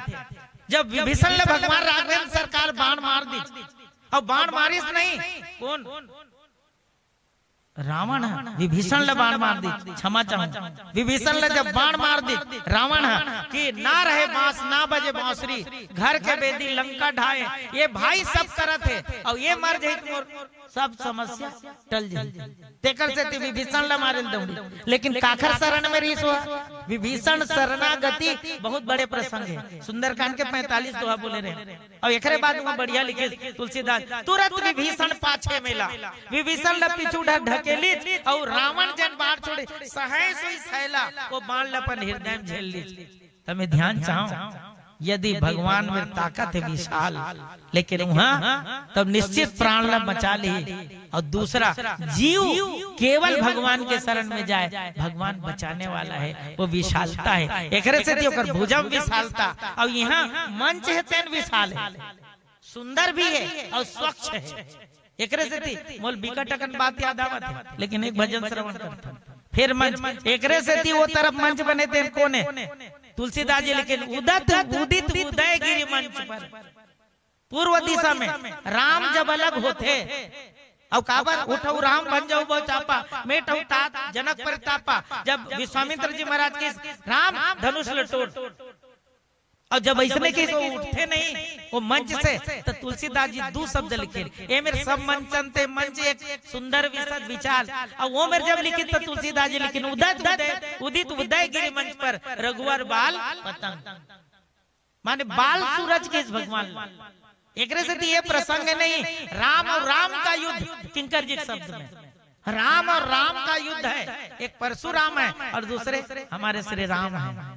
जब विभीषण ल भगवान राघवेंद्र सरकार बाण मार दिस, अउ बाण मारिस नहीं, कोन? रावण ह विभीषण ल बाण मार दिस, क्षमा चाहूं, विभीषण ल जब बाण मार दिस रावण ह कि ना रहे बांस, ना बजे बांसुरी, घर के बेदी लंका ढाए, ये भाई सब करत हे, अउ ये मर जाही त मोर सब समस्या टल जाही। तेकर सेती विभीषण ल मारे ल दौड़ी। लेकिन काखर शरण में रिहिस ओ? विभीषण शरणागति बहुत बड़े प्रसंग हे। सुंदरकांड के पैंतालीस दोहा बोले रहे। अउ एकरे बाद उहां बढ़िया लिखे तुलसीदास, तुरत विभीषण पाछे मेला। विभीषण ल पीछू डहर ढकेलिस, अउ रावण जब बाण छोड़े, सहय सोई सैला, ओ बाण ल अपन हृदय में झेल लिस। त मैं ध्यान चाहूं, यदि भगवान मेर ताकत हे विशाल, लेकिन उहां तब निश्चित प्राण ला बचा लिही। अउ दूसरा, जीव केवल भगवान के शरण में जाए, भगवान बचाने वाला हे, ओ विशालता हे। एकरे सेती ओकर भुजा म विशालता, अउ इहां मंच हे तेन विशाल हे, सुंदर भी हे अउ स्वच्छ हे। एकरे सेती मोला बिकट अकन बात याद आवत हे, लेकिन एक भजन श्रवण करथन। फेर मंच, एकरे सेती ओ तरफ मंच बने तेन कोन हे? तुलसीदास जी लिखिन, उदत उदित उदय गिरि मंच पर। पूर्व दिशा में राम जब अलग होथे, अउ काबर, उठउ राम भंजउ बउ चापा, मेटउ तात जनक परितापा। जब विश्वामित्र जी महाराज कहिस, राम धनुष ल टोर, अउ जब अइसने कहिस, ओ उठथे नहीं ओ मंच से, त तुलसीदास जी दू शब्द लिखिन, ए मेर सब मंचन ते मंच एक सुंदर विशद विचार। अउ ओ मेर जब लिखिन त तुलसीदास जी लिखिन, उदत उदय उदित उदय गिरि मंच पर, रघुवर बाल पतंग। माने बाल सूरज कहिस भगवान ला। एकरे सेती ये प्रसंग नहीं, राम अउ राम का युद्ध, किंकर जी के शब्द में, राम अउ राम का युद्ध हे। एक परशुराम हे अउ दूसरे हमारे श्री राम हे।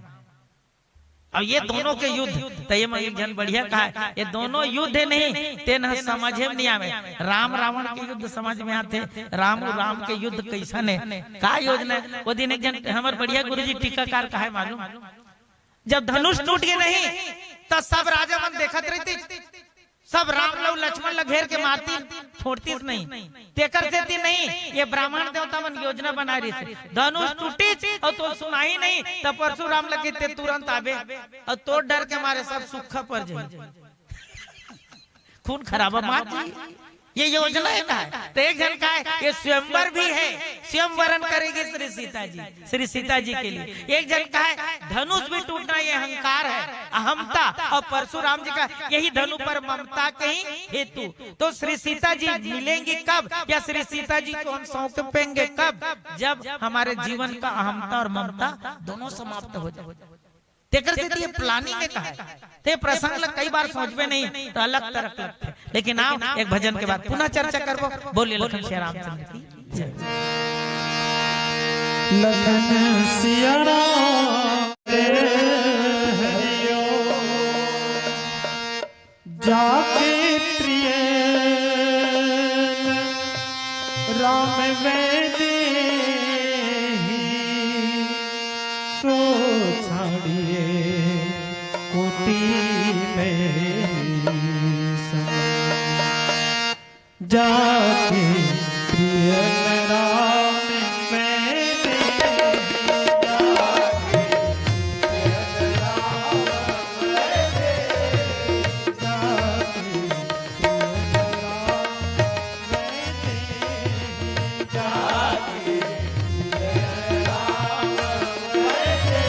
अउ ये दोनों के युद्ध, त ये म एक झन बढ़िया कहे, ये दोनों युद्ध हे नहीं, तेन ह समझे में नहीं आवे। राम रावण के युद्ध समझ में आथे, राम अउ राम के युद्ध कइसन हे, का योजना हे? ओ दिन एक झन हमर बढ़िया गुरुजी टीकाकार कहे मालूम, जब धनुष टूट गे नहीं, त सब राजा मन देखत रहितिस, सब राम ल अउ लक्ष्मण ल घेर के मारतिस, छोड़तिस नहीं। तेकर सेती नहीं, ये ब्राह्मण देवता मन योजना बनाए रहिस, धनुष टूटिस अउ तो सुनाही नहीं, त परशुराम ल कहिथे तुरंत आबे, अउ तोर डर के मारे सब सूखा पर जाही। खून खराबा मत जी, ये योजना हे का? त एक झन कहे, ये स्वयंवर भी हे, स्वयंवरन करेगी श्री सीता जी, श्री सीता जी के लिए। एक झन कहे, धनुष भी टूटना ये अहंकार हे, अहमता, अउ परशुराम जी का यही धनु पर ममता के ही हेतु। तो श्री सीता जी मिलेंगी कब, या श्री सीता जी को हम सौंपेंगे कब, जब हमारे जीवन का अहमता अउ ममता दोनों समाप्त हो जाए। तेकर सेती ये planning हे कहे। ते प्रसंग ल कई बार सोचबे नहीं त अलग तरक लगथे। लेकिन आओ, एक भजन के बाद पुनः चर्चा करबो। बोलिए लखन श्री रामचंद्र की जय। लखन सिया राम हरिओ। जाके प्रिय राम वै देही, सो छाड़िए कोटि में सम। जाके प्रिय राम वै देही, जाके प्रिय राम वै देही।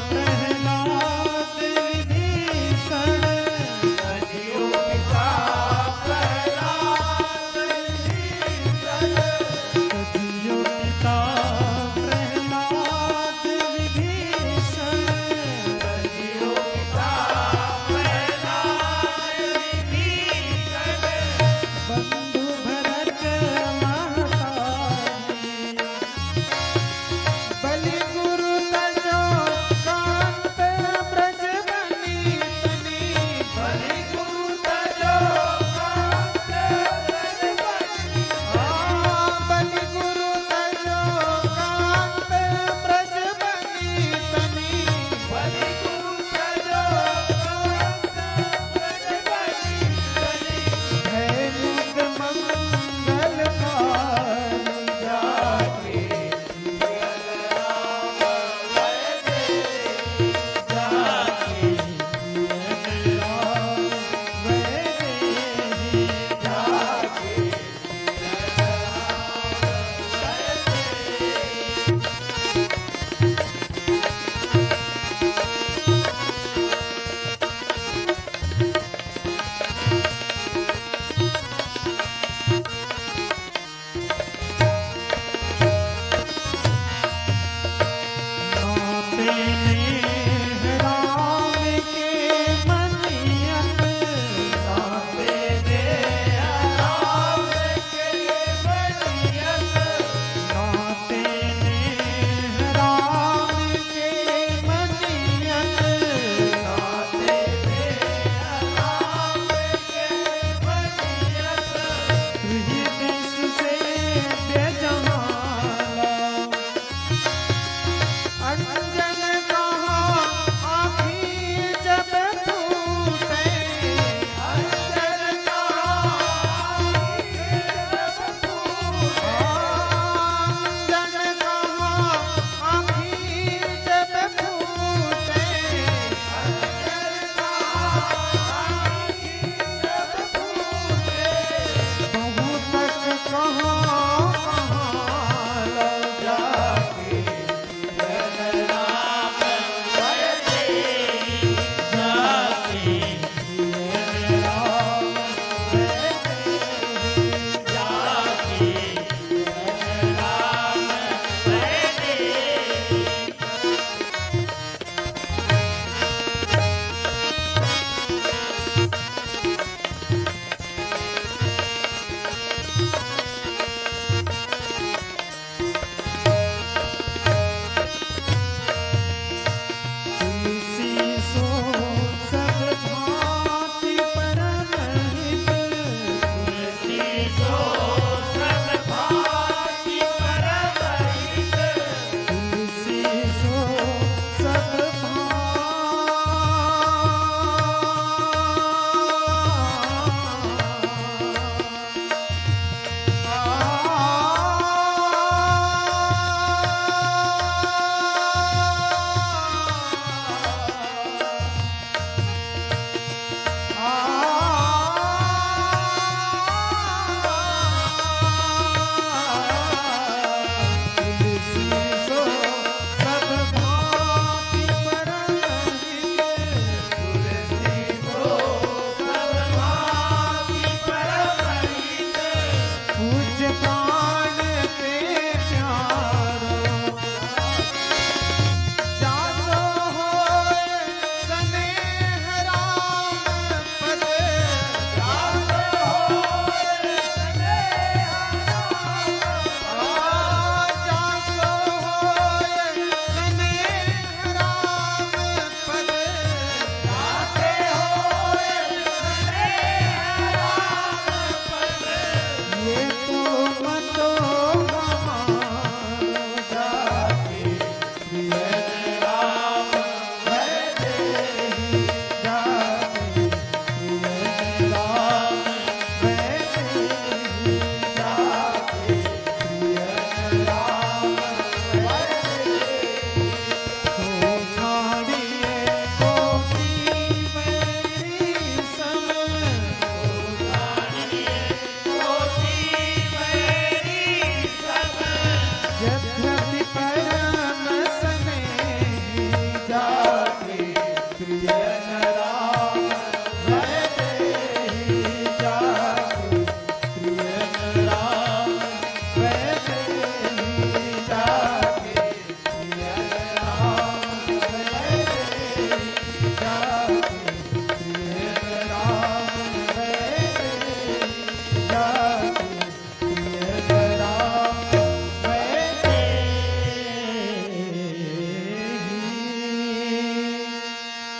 प्रहलाद विभीषण। कजियो पिता प्रहलाद विभीषण। बंधु भरत महतारी। बलि गुरु तजो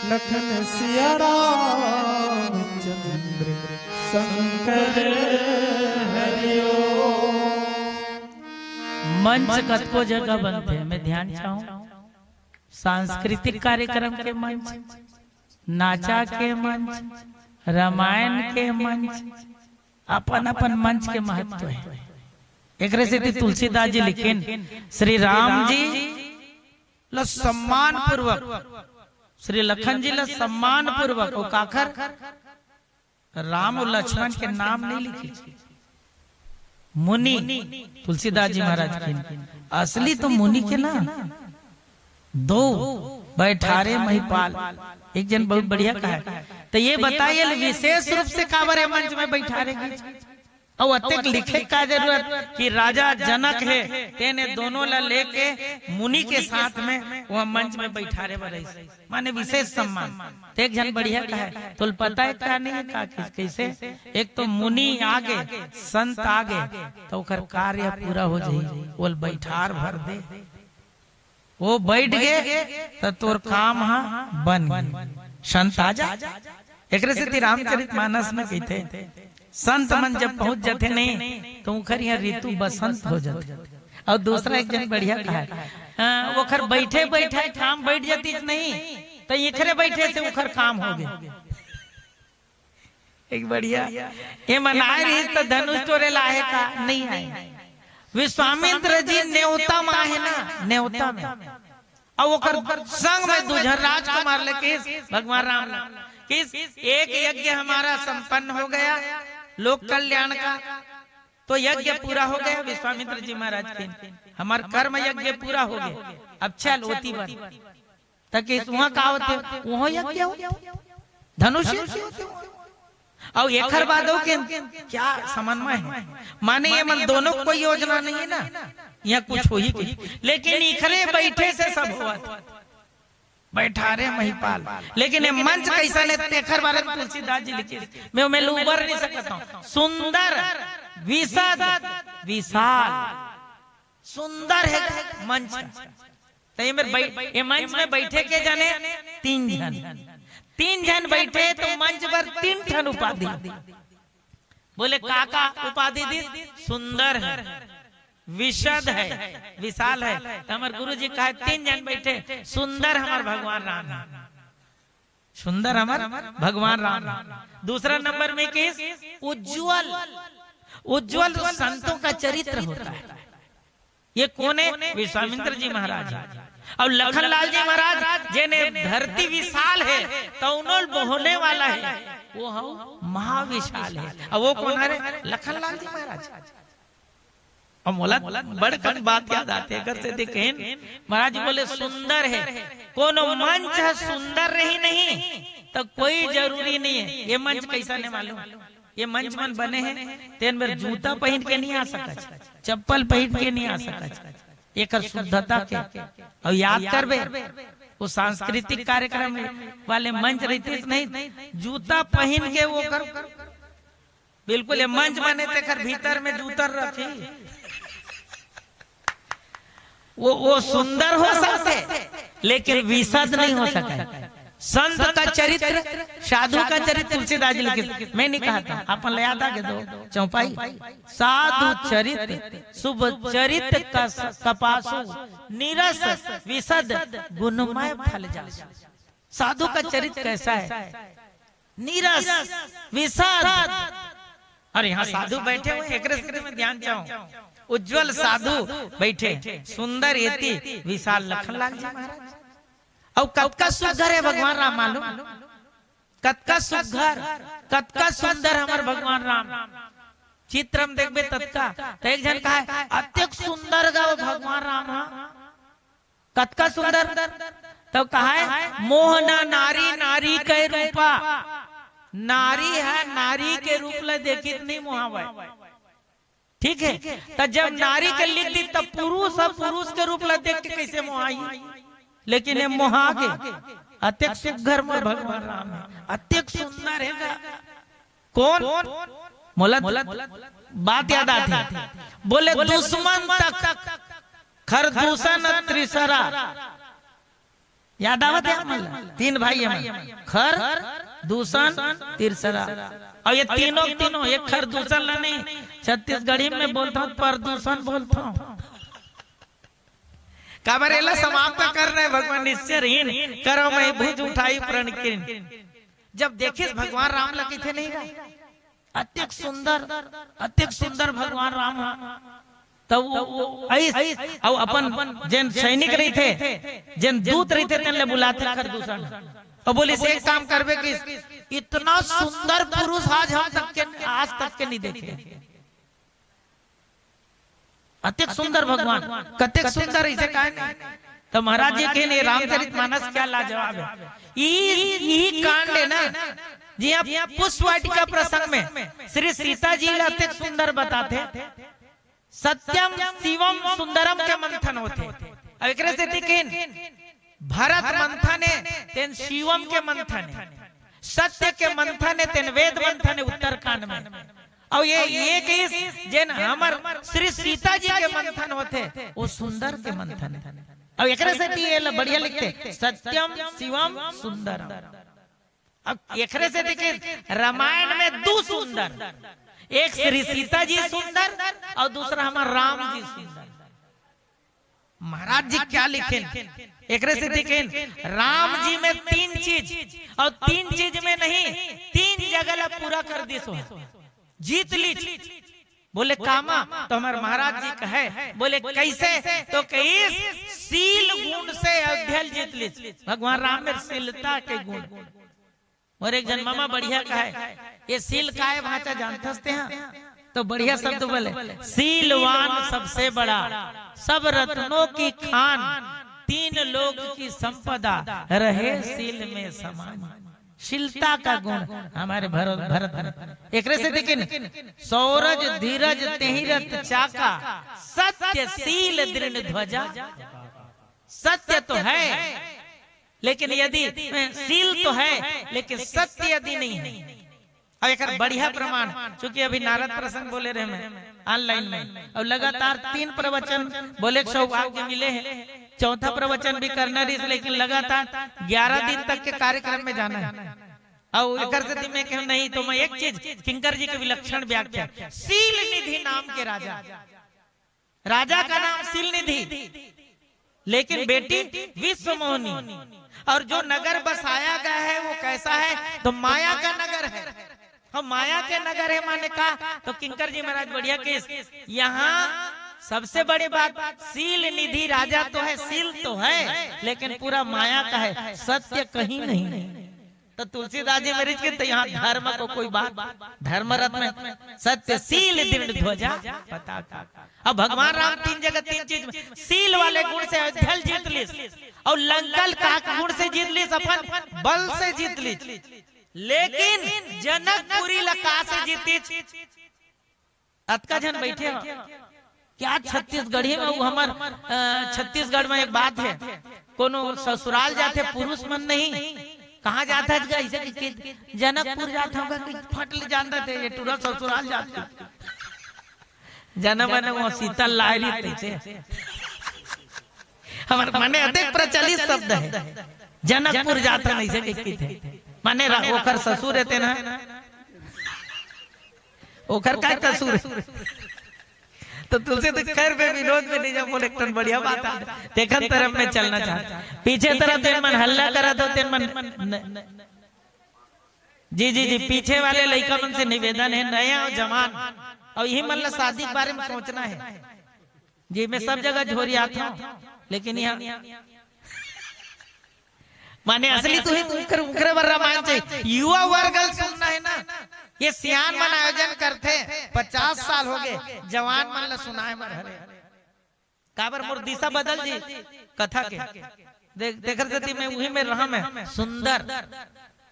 लखन सिया रामचंद्र शंकर हरिओ। मंच कतको जगह बनथे, मैं ध्यान चाहूं, सांस्कृतिक कार्यक्रम के मंच, नाचा के मंच, रामायण के मंच, अपन अपन मंच के महत्व हे। एकरे सेती तुलसीदास जी लिखिन, श्री राम जी ल सम्मान पूर्वक, श्री लखन जी ल सम्मान पूर्वक, अउ काखर? राम अउ लक्ष्मण के नाम नहीं लिखे। मुनि, तुलसीदास जी महाराज के असली तो मुनि के ना, दो बैठारे महिपाल, एक झन बहुत बढ़िया कहा है। तो ये बताइए, विशेष रूप से काबर ये मंच में बैठारे गिस? अउ अतेक लिखे का जरूरत कि राजा जनक हे, तेने दोनों ला लेके मुनि के साथ में वह मंच में बैठारे बर आइस, माने विशेष सम्मान। तो एक झन बढ़िया कहा है, तोल पता है का नहीं है, का किस, कैसे? एक तो मुनि आगे, संत आगे, तो ओकर कार्य पूरा हो जाई, ओल बैठार भर दे। वो बैठ गे, त तोर काम ह बन गे। संत आ जा। एकरे सेती रामचरित मानस में कहिथे, संत मन जब पहुंच जाथे नहीं, तो उखर यहाँ ऋतु बसंत हो जाथे। अउ दूसरा एक झन बढ़िया कहा है, अ, ओखर बैठे बैठे काम बैठ जातिस नहीं, तो एकरे बैठे से उखर काम हो गे। एक बढ़िया, ये मन आए रहिस त धनुष टोरे ला आए का? नहीं आए। विश्वामित्र जी नेवता में आहे ना, नेवता में। अउ ओकर संग में दू झन राजकुमार ले किस, भगवान राम ले किस, एक यज्ञ हमारा संपन्न हो गया, लोक कल्याण का, तो यज्ञ पूरा हो गया विश्वामित्र जी महाराज के, हमार कर्म यज्ञ पूरा हो गया, अब चल ओती बर। त किस, उहाँ का होथे? उहाँ यज्ञ होथे, धनुष यज्ञ होथे। अउ एखर बाद अउ के क्या समन्वय है? माने ये मन दोनों कोई योजना नहीं है ना, यहाँ कुछ हो ही कुछ, लेकिन इखरे बैठे से सब होवत। बैठारे महिपाल। लेकिन ये मंच कैसन है, तेखर बारे में तुलसीदास जी लिखे, मैं, मैं उबर नहीं सकता हूँ। सुंदर, विशद, विशाल। सुंदर है मंच। त ये मेर बै-, ये मंच में बैठे के जाने तीन झन, तीन झन बैठे तो मंच पर तीन ठन उपाधि। बोले, का का उपाधि दिस? सुंदर है, विशद है, विशाल है। त हमर गुरु जी कहे, तीन झन बैठे, सुंदर हमर भगवान राम है। सुंदर हमर भगवान राम। दूसरा नंबर में किस? उज्जवल। उज्जवल संतों का चरित्र होता है। ये कोन है? विश्वामित्र जी महाराज है। अउ लखन लाल जी महाराज, जेने धरती विशाल है, तउनो ल बोहने वाला है, वो हउ महाविशाल है। अउ वो कोन हरे? लखन लाल जी महाराज। अउ मोला बड़ कन बात याद आथे, एकर सेती कहिन, महाराज जी बोले, सुंदर है, कोनो मंच ह सुंदर रही नहीं, त कोई जरूरी नहीं है। ये मंच कैसन हे मालूम? ये मंच मन बने हे, तेन बर जूता पहिन के नहीं आ सकच, चप्पल पहिन के नहीं आ सकच, एकर शुद्धता के। अउ याद करबे, वो सांस्कृतिक कार्यक्रम वाले मंच रहितिस नहीं, जूता पहिन के वो कर बिल्कुल, ये मंच बने तेकर भीतर में जूतर रखी। वो, वो सुंदर हो सकथे, लेकिन विशद नहीं हो सके। संत का चरित्र, साधु का चरित्र तुलसीदास जी लिखे। मैं नहीं कहा था, अपन ले आता के दो चौपाई। साधु चरित्र, शुभ चरित्र का स-, कपासु, निरस विशद गुणमय फल जासु। साधु का चरित्र कैसा है? नीरस, विशद। अरे, यहाँ साधु बैठे हुए हैं, एकरे से मैं ध्यान चाहूं। उज्जवल साधु बैठे, सुंदर एती, विशाल लखनलाल जी महाराज। अउ कतका सुघर है भगवान राम, मालूम? कतका सुघर, कतका सुंदर हमर भगवान राम। चित्र में देखबे ततका, त एक झन कहा है, "अतेक सुंदर गा वो भगवान राम हा।" कतका सुंदर। तब कहा है, "मोह ना नारी, नारी के रूपा।" नारी है, नारी के रूप ले देखित नहीं मोहावय। ठीक है, त जब नारी के लिख दी, तब पुरुष ह, पुरुष के रूप ले देख के कैसे मोहाई? लेकिन ये मोहा के, अतेक सुघर मोर भगवान राम है, अतेक सुंदर है गा। कोन? मोला बात याद आथे। बोले, "दुश्मन तक खरदूषण त्रिसरा।" याद आवत हे आप मन ला? तीन भाई हे मन, खर, दूषण, तीसरा। अउ ये तीनों, तीनों, एक खर दूषण ला नहीं, छत्तीसगढ़ी में बोलथंव, प्रदूषण बोलथंव। काबर एला समाप्त करना हे भगवान, निश्चय हीन, करो महि भुज उठाई प्रण कीन। जब देखिस भगवान राम ला कहिथे नहीं गा, अतेक सुंदर, अतेक सुंदर भगवान राम ह। तब वो, वो आइस, अउ अपन जेन सैनिक रहिथे, जेन दूत रहिथे, तेन ले बुलाथे खर दूषण। अउ बोलिस, "एक काम करबे कि इतना सुंदर पुरुष आज हम तक के, आज तक के नहीं देखे।" अतेक सुंदर भगवान, कतेक सुंदर, इसे काहे नहीं? तो महाराज जी कहिन, "ये रामचरित मानस क्या लाजवाब हे।" ई, ई कांड हे ना, जी, आप पुष्प वाटिका प्रसंग में श्री सीता जी ला अतेक सुंदर बताथे, सत्यम शिवम सुंदरम के मंथन होथे। अब एकरे सेती कहिन, भरत मंथन हे, तेन शिवम के मंथन हे, सत्य के मंथन हे, तेन वेद मंथन हे उत्तरकांड में। अउ ये, ये कहिस, जेन हमर श्री सीता जी के मंथन होथे, वो सुंदर के मंथन हे। अउ एकरे सेती ये ला बढ़िया लिखथे, सत्यम शिवम सुंदरम। अब एकरे सेती कहिस, रामायण में दू सुंदर, एक श्री सीता जी सुंदर अउ दूसरा हमर राम जी सुंदर। महाराज जी क्या लिखिन? एकरे सेती कहिन, राम जी में तीन चीज, अउ तीन चीज में नहीं, तीन जगह ला पूरा कर दिस, जीत लिस। बोले, "कामा?" तो हमर महाराज जी कहे, बोले, "कैसे?" तो कहिस, "शील गुण से अयोध्या ल जीत लिस।" भगवान राम में शीलता के गुण। मोर एक झन ममा बढ़िया कहे, "ये शील काय भांचा जानथस तेहा?" तो बढ़िया शब्द बोले, "शीलवान सबसे बड़ा, सब रत्नों की खान, तीन लोक की संपदा, रहे शील में समान।" शीलता का गुण हमारे भरत, भरत में। एकरे सेती कहिन, "सौरज धीरज तेहि रथ चाका, सत्य शील दृढ़ ध्वजा।" सत्य तो है, लेकिन यदि, शील तो है, लेकिन सत्य यदि नहीं है। अब एकर बढ़िया प्रमाण, चूंकि अभी नारद प्रसंग बोले रहे मैं online में, अउ लगातार तीन प्रवचन बोले के सौभाग्य मिले हे। चौथा प्रवचन भी करना रहिस, लेकिन लगातार ग्यारह दिन तक के कार्यक्रम में जाना हे। अउ एकर सेती मैं कहूं नहीं, तो मैं एक चीज, किंकर जी के विलक्षण व्याख्या, शील निधि नाम के राजा, राजा का नाम शील निधि, लेकिन बेटी विश्व मोहिनी। और जो नगर बसाया गया है वो कैसा है? तो माया का नगर है। हम माया के नगर है माने का? तो किंकर जी महाराज बढ़िया कहिस, यहाँ सबसे बड़ी बात, शील निधि राजा तो है, शील तो है, लेकिन पूरा माया का है, सत्य कहीं नहीं। तो तुलसीदास जी महाराज के तो यहाँ धर्म को कोई बात, धर्म रत्न सत्य शील दृढ़ ध्वजा पताका। अब भगवान राम तीन जगह तीन चीज में, शील वाले गुण से अयोध्या ल जीत लिस, अउ लंका ल का गुण से जीत लिस? अपन बल से जीत लिस। लेकिन जनकपुरी ल का से जीतिस? अतका झन बैठे हो क्या? छत्तीसगढ़ी में वो हमर, अ, छत्तीसगढ़ में एक बात है, कोनो ससुराल जाथे पुरुष मन नहीं, कहाँ जाथे गा? इसे कि, कि जनकपुर जाथे होगा कि फट ले जानता थे, ये टूरा ससुराल जाथे। जनम मन वो शीतल लायली तैसे। हमर मने अतेक प्रचलित शब्द है, जनकपुर जाथे नहीं से कि, कि थे। माने रा-, ओकर ससुर रहते ना, ओकर का कसूर है? तो तुलसी तो खैर में विनोद में नहीं जाओ, बोले, "एक ठन बढ़िया बात है, देखन तरफ में चलना चाहते।" पीछे तरफ तेन मन हल्ला करत हो, तेन मन न-, जी, जी, जी, पीछे वाले लइका मन से निवेदन है, नया और जवान, और यही मन ला शादी के बारे में सोचना है। जी, मैं सब जगह झोरी आता हूँ, लेकिन यहाँ माने असली तो ही उनकर, उनकरे बर रामायण चाहिए। युवा वर्ग ल सुनना है ना, ये सियान मन आयोजन करथे, पचास साल हो गए, जवान मन ला सुनाए बर हरे। काबर मोर दिशा बदल जी कथा के। देख, देकर जति मैं उही में रहा मैं सुंदर।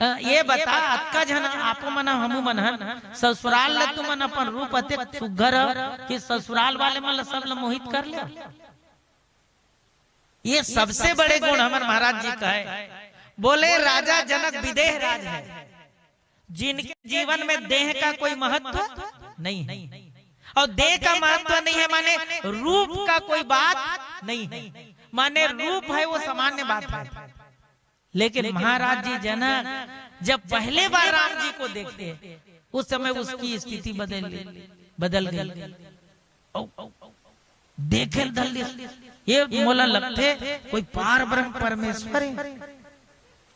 अ, ये बता, अतका झन आपो मन, हमू मन हन, ससुराल ल तुमन अपन रूप अतेक सुग्घर ह कि ससुराल वाले मन ल सब ल मोहित कर ले। ये सबसे बड़े गुण हमर महाराज जी का है। बोले, "राजा जनक विदेह राज है, जिनके जीवन में देह का कोई महत्व नहीं है।" और देह का महत्व नहीं है माने रूप का कोई बात नहीं है, माने रूप है वो सामान्य बात है। लेकिन महाराज जी जनक जब पहले बार राम जी को देखे, उस समय उसकी स्थिति बदल, बदल गई। अउ देखे ल धर लिस, ये मोला लगथे कोई पार ब्रह्म परमेश्वर हे,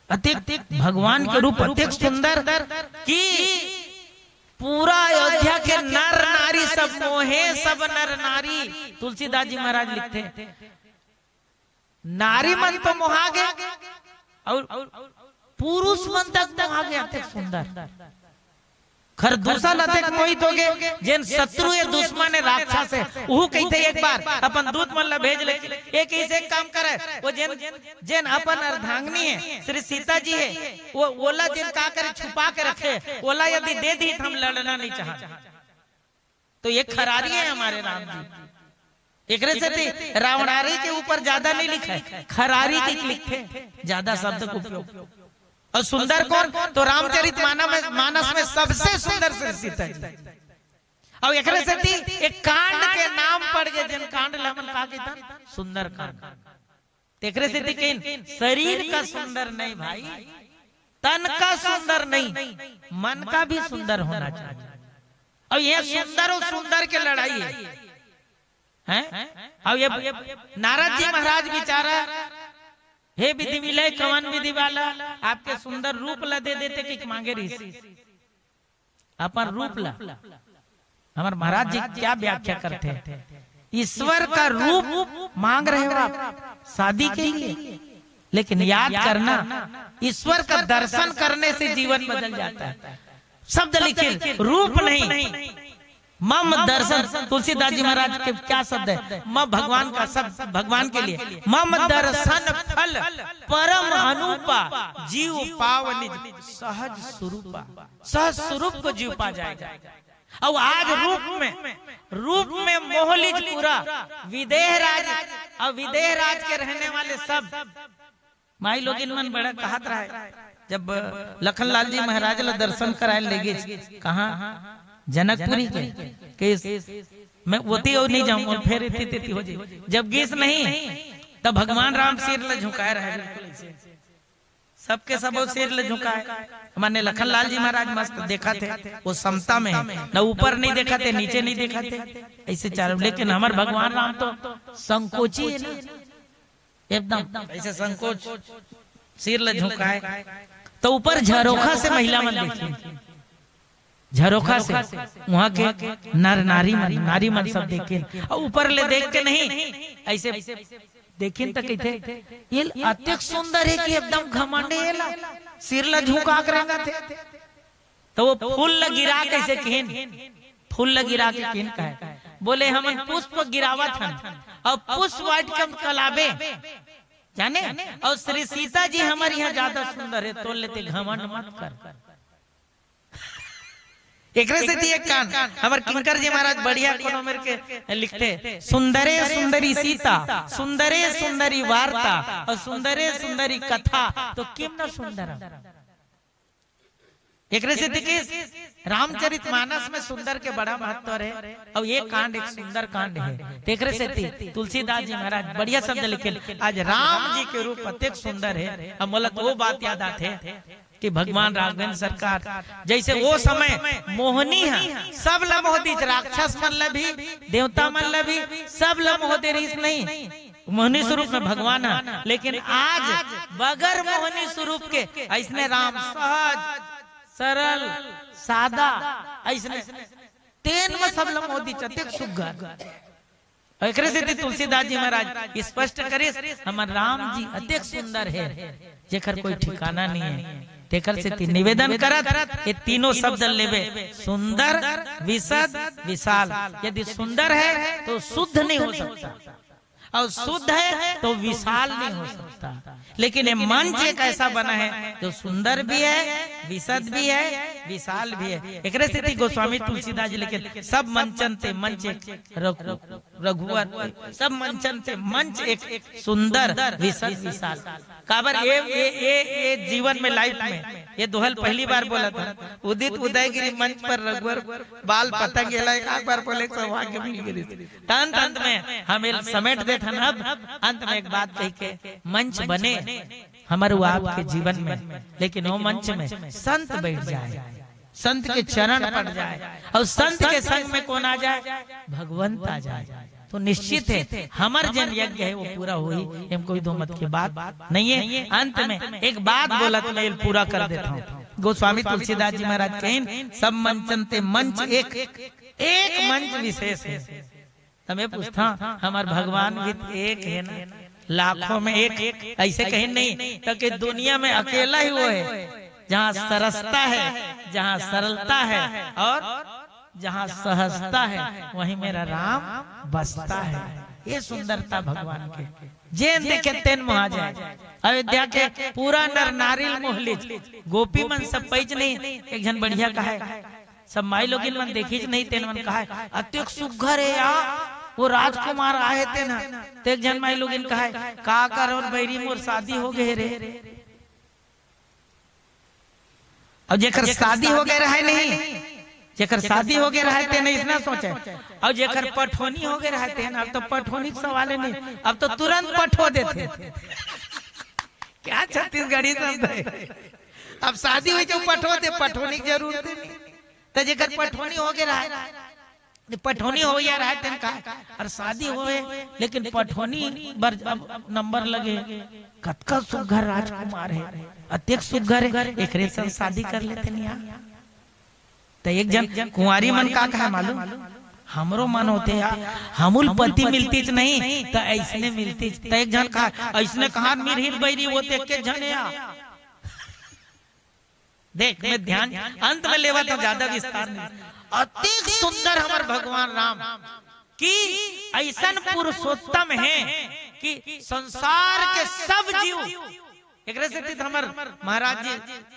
अतेक भगवान के रूप अतेक सुंदर कि पूरा अयोध्या के नर नारी सब मोहे, सब नर नारी। तुलसीदास जी महाराज लिखथे, नारी मन तो मोहा गे, अउ पुरुष मन तक मोहा गे, अतेक सुंदर। खर दूसर अतेक मोहित हो गे, जेन शत्रु हे, दुश्मन हे, राक्षस हे, उहू कहिथे एक बार अपन दूत मन ला भेज ले, एक ही से एक काम करे, वो जेन, जेन अपन अर्धांगिनी हे, श्री सीता जी हे, वो ओला जेन का करे, छुपा के रखे, ओला यदि दे दी त हम लड़ना नहीं चाहत। तो ये खरारी हे हमारे राम जी। एकरे सेती रावणारी के ऊपर ज्यादा नहीं लिखे, खरारी के लिखथे ज्यादा शब्द के उपयोग। अउ सुंदर कोन? तो रामचरित मानस में, मानस में सबसे सुंदर श्री सीता जी। अउ एकरे सेती एक कांड के नाम पड़ गे, जेन कांड ला हमन का कहिथन? सुंदर कांड। तेकरे सेती कहिन, शरीर का सुंदर नहीं भाई, तन का सुंदर नहीं, मन का भी सुंदर होना चाहिए। अउ ये सुंदर अउ सुंदर के लड़ाई हे, हैं? अउ ये नारद जी महाराज बिचारा, हे विधि विलय कवन विधि वाला, आपके सुंदर रूप ला दे देते कि मांगे रहिस अपन रूप ला। हमर महाराज जी क्या व्याख्या करथे, ईश्वर का रूप मांग रहे हो आप शादी के लिए, लेकिन याद करना, ईश्वर का दर्शन करने से जीवन बदल जाता है। शब्द लिखे, रूप नहीं, मम दर्शन। तुलसीदास जी महाराज के क्या शब्द है, मम भगवान का शब्द, भगवान के लिए, मम दर्शन फल परम अनुपा, जीव पाव निज सहज स्वरूपा। सहज स्वरूप को जीव पा जाएगा। अउ आज रूप में, रूप में मोह लिस पूरा, विदेह राज, अउ विदेह राज के रहने वाले सब माई लोगिन मन बड़ा कहत रहय, जब लखन लाल जी महाराज ला दर्शन कराय ले गिस, कहाँ? जनकपुरी के। कहिस, मैं ओती अउ नहीं जाऊं, अउ फेर एती तेती हो जाही। जब गिस नहीं, तब भगवान राम सिर ला झुकाय रहय, बिल्कुल अइसे। सबके सब सिर ला झुकाय। माने लखन लाल जी महाराज मस्त देखथे, वो समता में हे, न ऊपर नहीं देखथे, नीचे नहीं देखथे, अइसे चारों। लेकिन हमर भगवान राम तो संकोची हे ना, एकदम अइसे संकोच, सिर ला झुकाय। तो ऊपर झरोखा से महिला मन देखिन, झरोखा से उहाँ के नर नारी मन, नारी मन सब देखिन, अउ ऊपर ले देख के नहीं, अइसे देखिन त कहिथे, ये अतेक सुंदर हे कि एकदम घमंड हे, एला सिर ला झुका के रेंगथे। तो वो फूल ला गिरा के अइसे किहिन, फूल ला गिरा के किहिन कहे, बोले, हमन पुष्प गिरावत हन, अउ पुष्प वाटिका में कलाबे, जाने, अउ श्री सीता जी हमर इहाँ ज्यादा सुंदर हे, तोर ले ते घमंड मत कर। एकरे सेती एक कान हमर किंकर जी महाराज बढ़िया कोनो मेर के लिखथे, सुंदरे सुंदरी सीता, सुंदरे सुंदरी वार्ता, अउ सुंदरे सुंदरी कथा, तो किम न सुंदरम। एकरे सेती कि रामचरित मानस में सुंदर के बड़ा महत्व हे, अउ ये कांड एक सुंदर कांड हे। तेकरे सेती तुलसीदास जी महाराज बढ़िया शब्द लिखे, आज राम जी के रूप अतेक सुंदर हे। अब मोला तो वो बात याद आथे कि भगवान राघवेंद्र सरकार जइसे वो समय मोहनी हे, सब ला मोह दिस, राक्षस मन ला भी, देवता मन ला भी, सब ला मोह दे रहिस नहीं, मोहनी स्वरूप में भगवान हे, लेकिन आज बगर मोहनी स्वरूप के अइसने राम सहज, सरल, सादा, अइसने तेन में सब ला मोह दिस, अतेक सुग्घर। अउ एकरे सेती तुलसीदास जी महाराज स्पष्ट करिस, हमर राम जी अतेक सुंदर हे, जेकर कोई ठिकाना नहीं हे। तेकर सेती निवेदन करत, ये तीनों शब्द लेबे, सुंदर, विशद, विशाल। यदि सुंदर हे तो शुद्ध नहीं हो सकता, अउ शुद्ध हे तो विशाल नहीं हो सकता। लेकिन ये मंच एक ऐसा बना हे जो सुंदर भी हे, विशद भी हे, विशाल भी हे। एकरे सेती गोस्वामी तुलसीदास जी लिखे, सब मंचन ते मंच एक रघु, रघुवर, सब मंचन ते मंच एक सुंदर, विशद, विशाल। काबर ये, ये, ये, ये जीवन में, लाइफ में, ये दोहा ल पहली बार बोलत हन, उदित उदयगिरी मंच पर रघुवर बाल पतंग, एला एक आध बार बोले के सौभाग्य मिल गे रहिस। त अंत, अंत में हम एला समेट देथन। अब अंत में एक बात कहि के मंच बने, हमर वो आपके जीवन में, लेकिन वो मंच में संत बैठ जाए, संत के चरण पड़ जाए, और संत के संग में कौन आ जाए? भगवंत आ जाए। तो निश्चित है, हमर जन यज्ञ है, वो पूरा होही, एम कोई दो मत के बात नहीं है। अंत में एक बात बोलत मैं पूरा कर देता हूँ। गोस्वामी तुलसीदास जी महाराज कहिन, "सब मंचन ते मंच एक, एक मंच विशेष है।" त मैं पूछता, हमर भगवान भी तो एक है ना, लाखों में एक, ऐसे कहीं नहीं, तो कि दुनिया में अकेला ही वो है, जहाँ सरसता है, जहाँ सरलता है, और जहाँ सहजता है, वहीं मेरा राम बसता है। ये सुंदरता भगवान के, जेन देखे तेन मोहा जाए। अयोध्या के पूरा नर नारी ल मोह लीच, गोपी मन सब पैच नहीं, एक झन बढ़िया कहे, सब माई लोगिन मन देखिच नहीं, तेन मन कहे, "अतेक सुग्घर हे या, वो राजकुमार आए तेन ह।" ते एक झन माई लोगिन कहे, "का करव बैरी, मोर शादी हो गए रे।" अब जेकर शादी हो गए रहे नहीं, जेकर शादी हो गए रहे, तेन इसना सोचे, और जेकर पठोनी हो गए रहे, तेन अब तो पठोनी के सवाल है नहीं, अब तो तुरंत पठो देते। क्या छत्तीसगढ़ी शब्द है? अब शादी हुई तो पठो दे, पठोनी की जरूरत है नहीं। तो जेकर पठोनी हो गए रहे, पठोनी हो या रहे, तेन का, और शादी होए, लेकिन पठोनी बर अब नंबर लगे, "कतका सुग्घर राजकुमार है, अतेक सुग्घर है, एकरे संग शादी कर लेते नहीं यार।" तो एक झन कुंवारी मन का कहे मालूम, "हमरो मन होते यार, हमू ल पति मिलतीच नहीं, तो ऐसने मिलतीच।" तो एक झन कहा, "ऐसने कहा मिरही बैरी होते के झन यार।" देख, मैं ध्यान अंत में लेवा तो ज्यादा विस्तार नहीं। अतेक सुंदर हमर भगवान राम कि ऐसन पुरुषोत्तम है कि संसार के सब जीव, एकरे सेती तो हमर महाराज जी,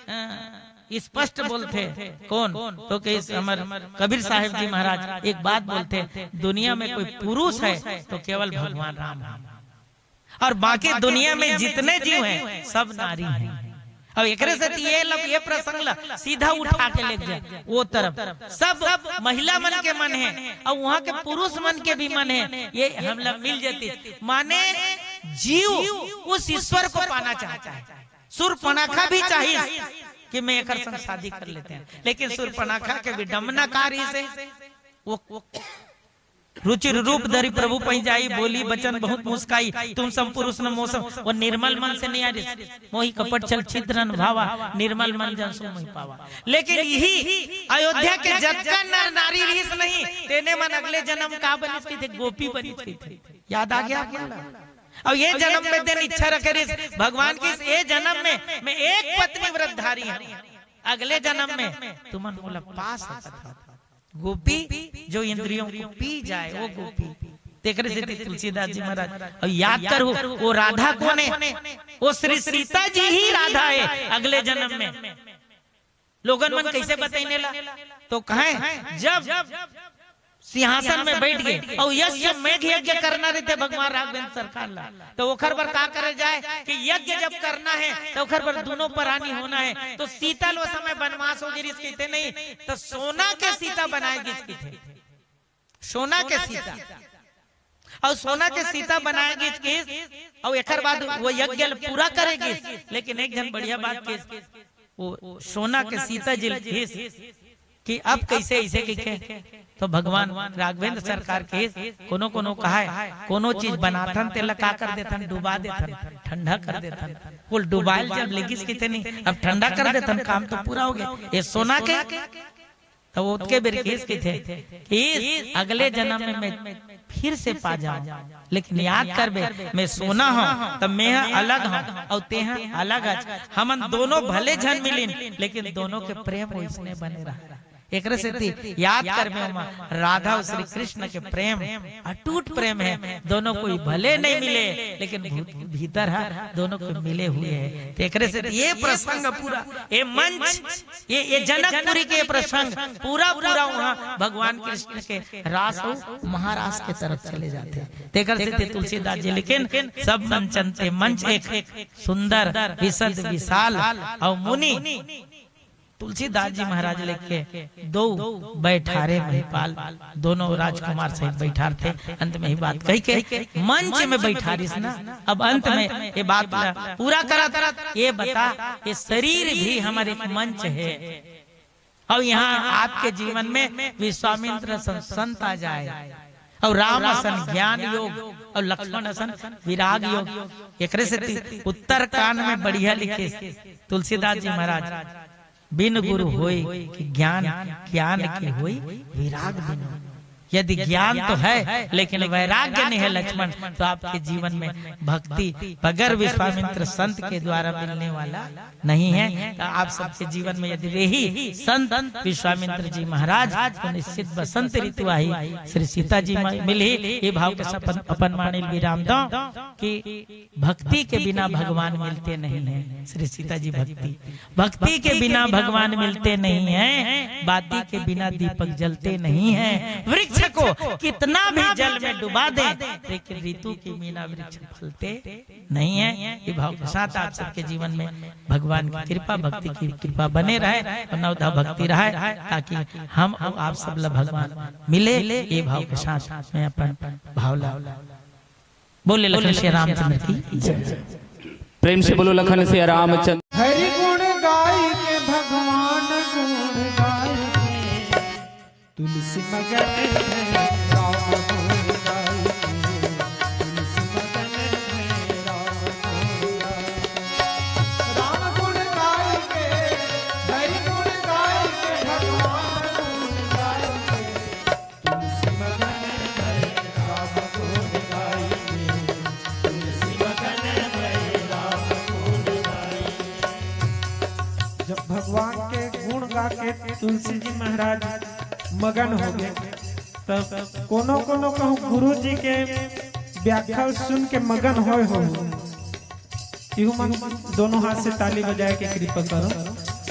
अ, स्पष्ट बोलथे, कौन तो कि इस हमर कबीर साहेब जी महाराज एक बात बोलथे, दुनिया में कोई पुरुष है तो केवल भगवान राम है। और बाकी दुनिया में जितने जीव हैं, सब नारी हैं। अब एकरे सेती ये लब, ये प्रसंग ला सीधा उठा के ले जा वो तरफ। सब महिला मन के मन है और वहां के पुरुष मन के भी मन है, ये हम लब मिल जाती। माने जीव उस ईश्वर को पाना चाहता है। सूर्पनखा भी चाहिए कि मैं एकर संग शादी कर लेते हैं, लेकिन सूर्पनखा के विडम्बना का रही से वो रुचिर रूप धरि प्रभु पै जाई, बोली बचन बहुत मुस्काई। तुम सम पुरुष न मोसम, वो निर्मल मन से नहीं आ रही। मोहि कपट छल छिद्र न भावा, निर्मल मन जन सो मोहि पावा। लेकिन यही अयोध्या के जतका नर नारी रहिस नहीं, तेने मन अगले जन्म का बनिस कहिथे, गोपी बनिस कहिथे। याद आ गया आप मन ला? अब ये जन्म में दिन इच्छा रखे रहिस भगवान की, ये जन्म में मैं एक पत्नी व्रतधारी हूँ, अगले जन्म में तुमन मोला पा सकत हव। गोपी जो इंद्रियों को पी जाए, वो गोपी। तेकरे सेती तुलसीदास जी महाराज, अब याद करू, वो राधा कौन है? वो श्री सीता जी ही राधा है अगले जन्म में। लोगन मन कैसे बताइने ला? तो कहे, जब सिंहासन में बैठ गए और यज्ञ मेघ यज्ञ करना रहते भगवान राघवेंद्र सरकार ला, तो ओखर बर का करे जाए कि यज्ञ जब करना है तो ओखर बर दोनों परानी होना है। तो सीता लो समय वनवास हो गिरिस कहिथे नहीं, तो सोना के सीता बनाए गिस कहिथे, सोना के सीता। और सोना के सीता बनाए गिस कहिस, और एकर बाद वो यज्ञ ल पूरा करे गिस। लेकिन एक झन बढ़िया बात कहिस, वो सोना के सीता जी ल कहिस कि अब कैसे ऐसे कहिके, तो भगवान राघवेंद्र सरकार कहिस, कोनो कोनो कहाय, कोनो चीज बनाथन तेला का कर देथन, डुबा देथन, ठंडा कर देथन। बोल डुबाइल जब लेगिस कहिथे नहीं, अब ठंडा कर देथन, काम तो पूरा हो गया। ये सोना के तो वो ओतके बेर कहिस कहिथे कि अगले जन्म में मैं फिर से पा जाऊं, लेकिन याद करबे, मैं सोना हूं, तब मैं अलग हूं और तेह अलग हच। हमन दोनों भले झन मिलिन, लेकिन दोनों के प्रेम वैसने बने रहा। एकरे सेती याद करबे ओमा राधा और श्री कृष्ण के प्रेम, अटूट प्रेम है। दोनों कोई भले नहीं मिले, लेकिन भू-, भीतर है, दोनों के मिले हुए है। तो एकरे सेती ये प्रसंग पूरा, ये मंच, ये, ये जनकपुरी के प्रसंग पूरा, पूरा वहां भगवान कृष्ण के रास और महारास के तरफ चले जाते हैं। तेकर सेती तुलसीदास जी लिखिन, सब मंचन ते मंच एक, सुंदर विशद विशाल और मुनि तुलसीदास जी महाराज लेके दो बैठारे महिपाल, दोनों राजकुमार सहित बैठारथे। अंत में ही बात कही के मंच में बैठारिस ना। अब अंत में ये बात ला पूरा करत, ये बता, ये शरीर भी हमारे एक मंच है। और यहाँ आपके जीवन में विश्वामित्र सन-, संत आ जाए, और राम असन ज्ञान योग, और लक्ष्मण असन विराग योग। एकरे से ति-, उत्तरकांड में बढ़िया लिखे तुलसीदास जी महाराज, बिन गुरु होय कि ज्ञान, ज्ञान के होय विराग बिनु। यदि ज्ञान तो है लेकिन वैराग्य नहीं है लक्ष्मण, तो आपके जीवन में भक्ति बगैर विश्वामित्र संत के द्वारा मिलने वाला नहीं है। तो आप सबके जीवन में यदि रही संत विश्वामित्र जी महाराज, तो निश्चित बसंत ऋतु आही। श्री सीता जी म-, मिलही। ये भाव के साथ अपन, अपन मानिल विराम दो कि भक्ति के बिना भगवान मिलते नहीं है। श्री सीता जी भक्ति, भक्ति के बिना भगवान मिलते नहीं है, बाती के बिना दीपक जलते नहीं है। वृक्ष को कितना भी जल में डुबा दे, लेकिन ऋतु के बिना वृक्ष फलते नहीं है। ये भाव के साथ आप सबके जीवन में भगवान की कृपा, भक्ति की कृपा बने रहे और नवधा भक्ति रहे, ताकि हम और आप सब ला भगवान मिले। ये भाव के साथ मैं अपन भाव ला बोले लखन श्री रामचंद्र की जय। प्रेम से बोलो लखन से रामचंद्र। हरि गुण गाई के भगवान गुण गाई के, तुलसी मगन है राम गुण गाई के, तुलसी मगन है राम गुण गाई के। राम गुण गाई के, हरि गुण गाई के, भगवान गुण गाई के। जब भगवान के गुण गा के तुलसी जी महाराज मगन हो गए, तब कोनो कोनो कहूँ गुरु जी के व्याख्या सुन के मगन होए हो। इहू मन दोनों हाथ से ताली बजाए के कृपा करो।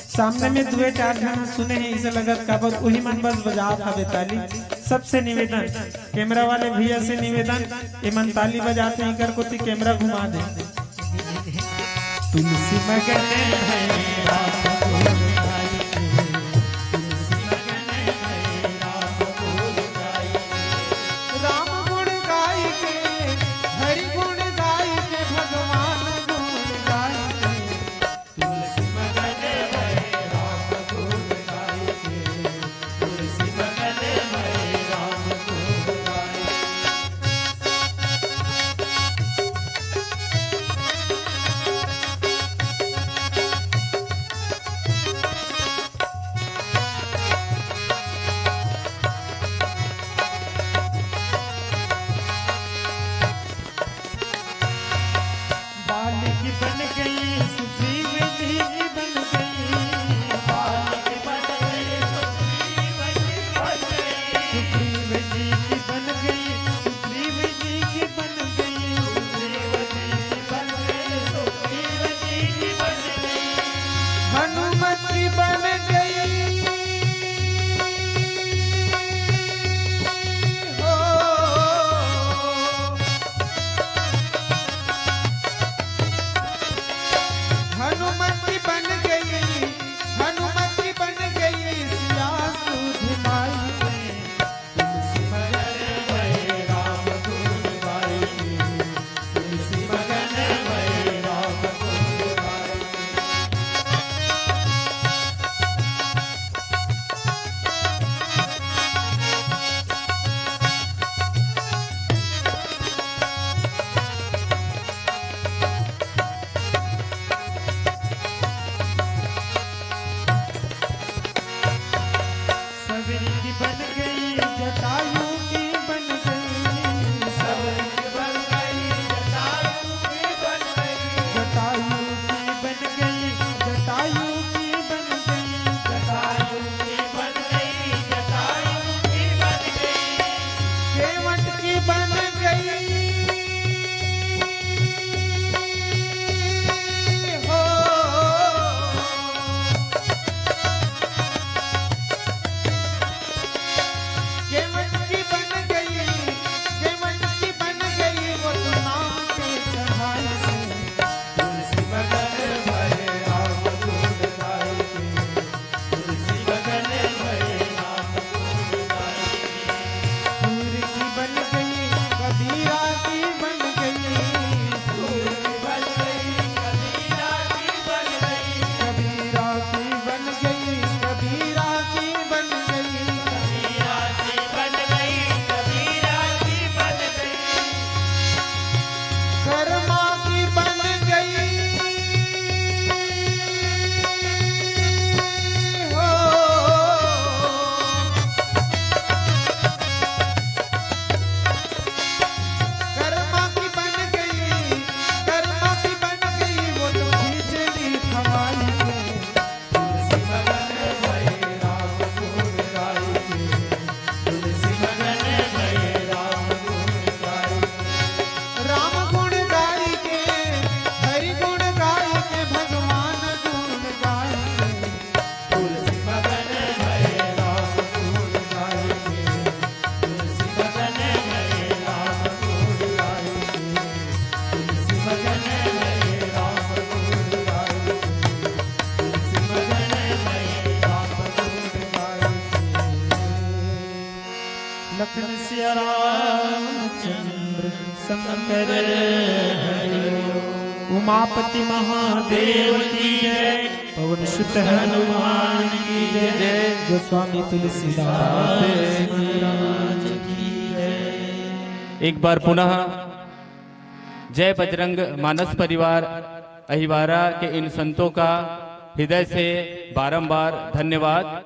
सामने में दुए चार झन सुने हैं, इसे लगत काबर उही मन बस बजात हवे ताली। सबसे निवेदन, कैमरा वाले भैया से निवेदन, ये मन ताली बजाते हैं, इकर कोती कैमरा घुमा दे। तुलसी मगन है राम गुण गाई के, तुलसी मगन है राम गुण गाई के। राम गुण गाई के, हरि गुण गाई के, भगवान गुण गाई के। तुलसी मगन है राम गुण गाई के, तुलसी मगन है राम गुण गाई के। रामचंद्र शंकर हरि ओम। उमापति महादेव की जय। पवन सुत हनुमान की जय। गोस्वामी तुलसीदास महाराज की जय। एक बार पुनः जय बजरंग मानस परिवार अहिवारा के इन संतों का हृदय से बारंबार धन्यवाद।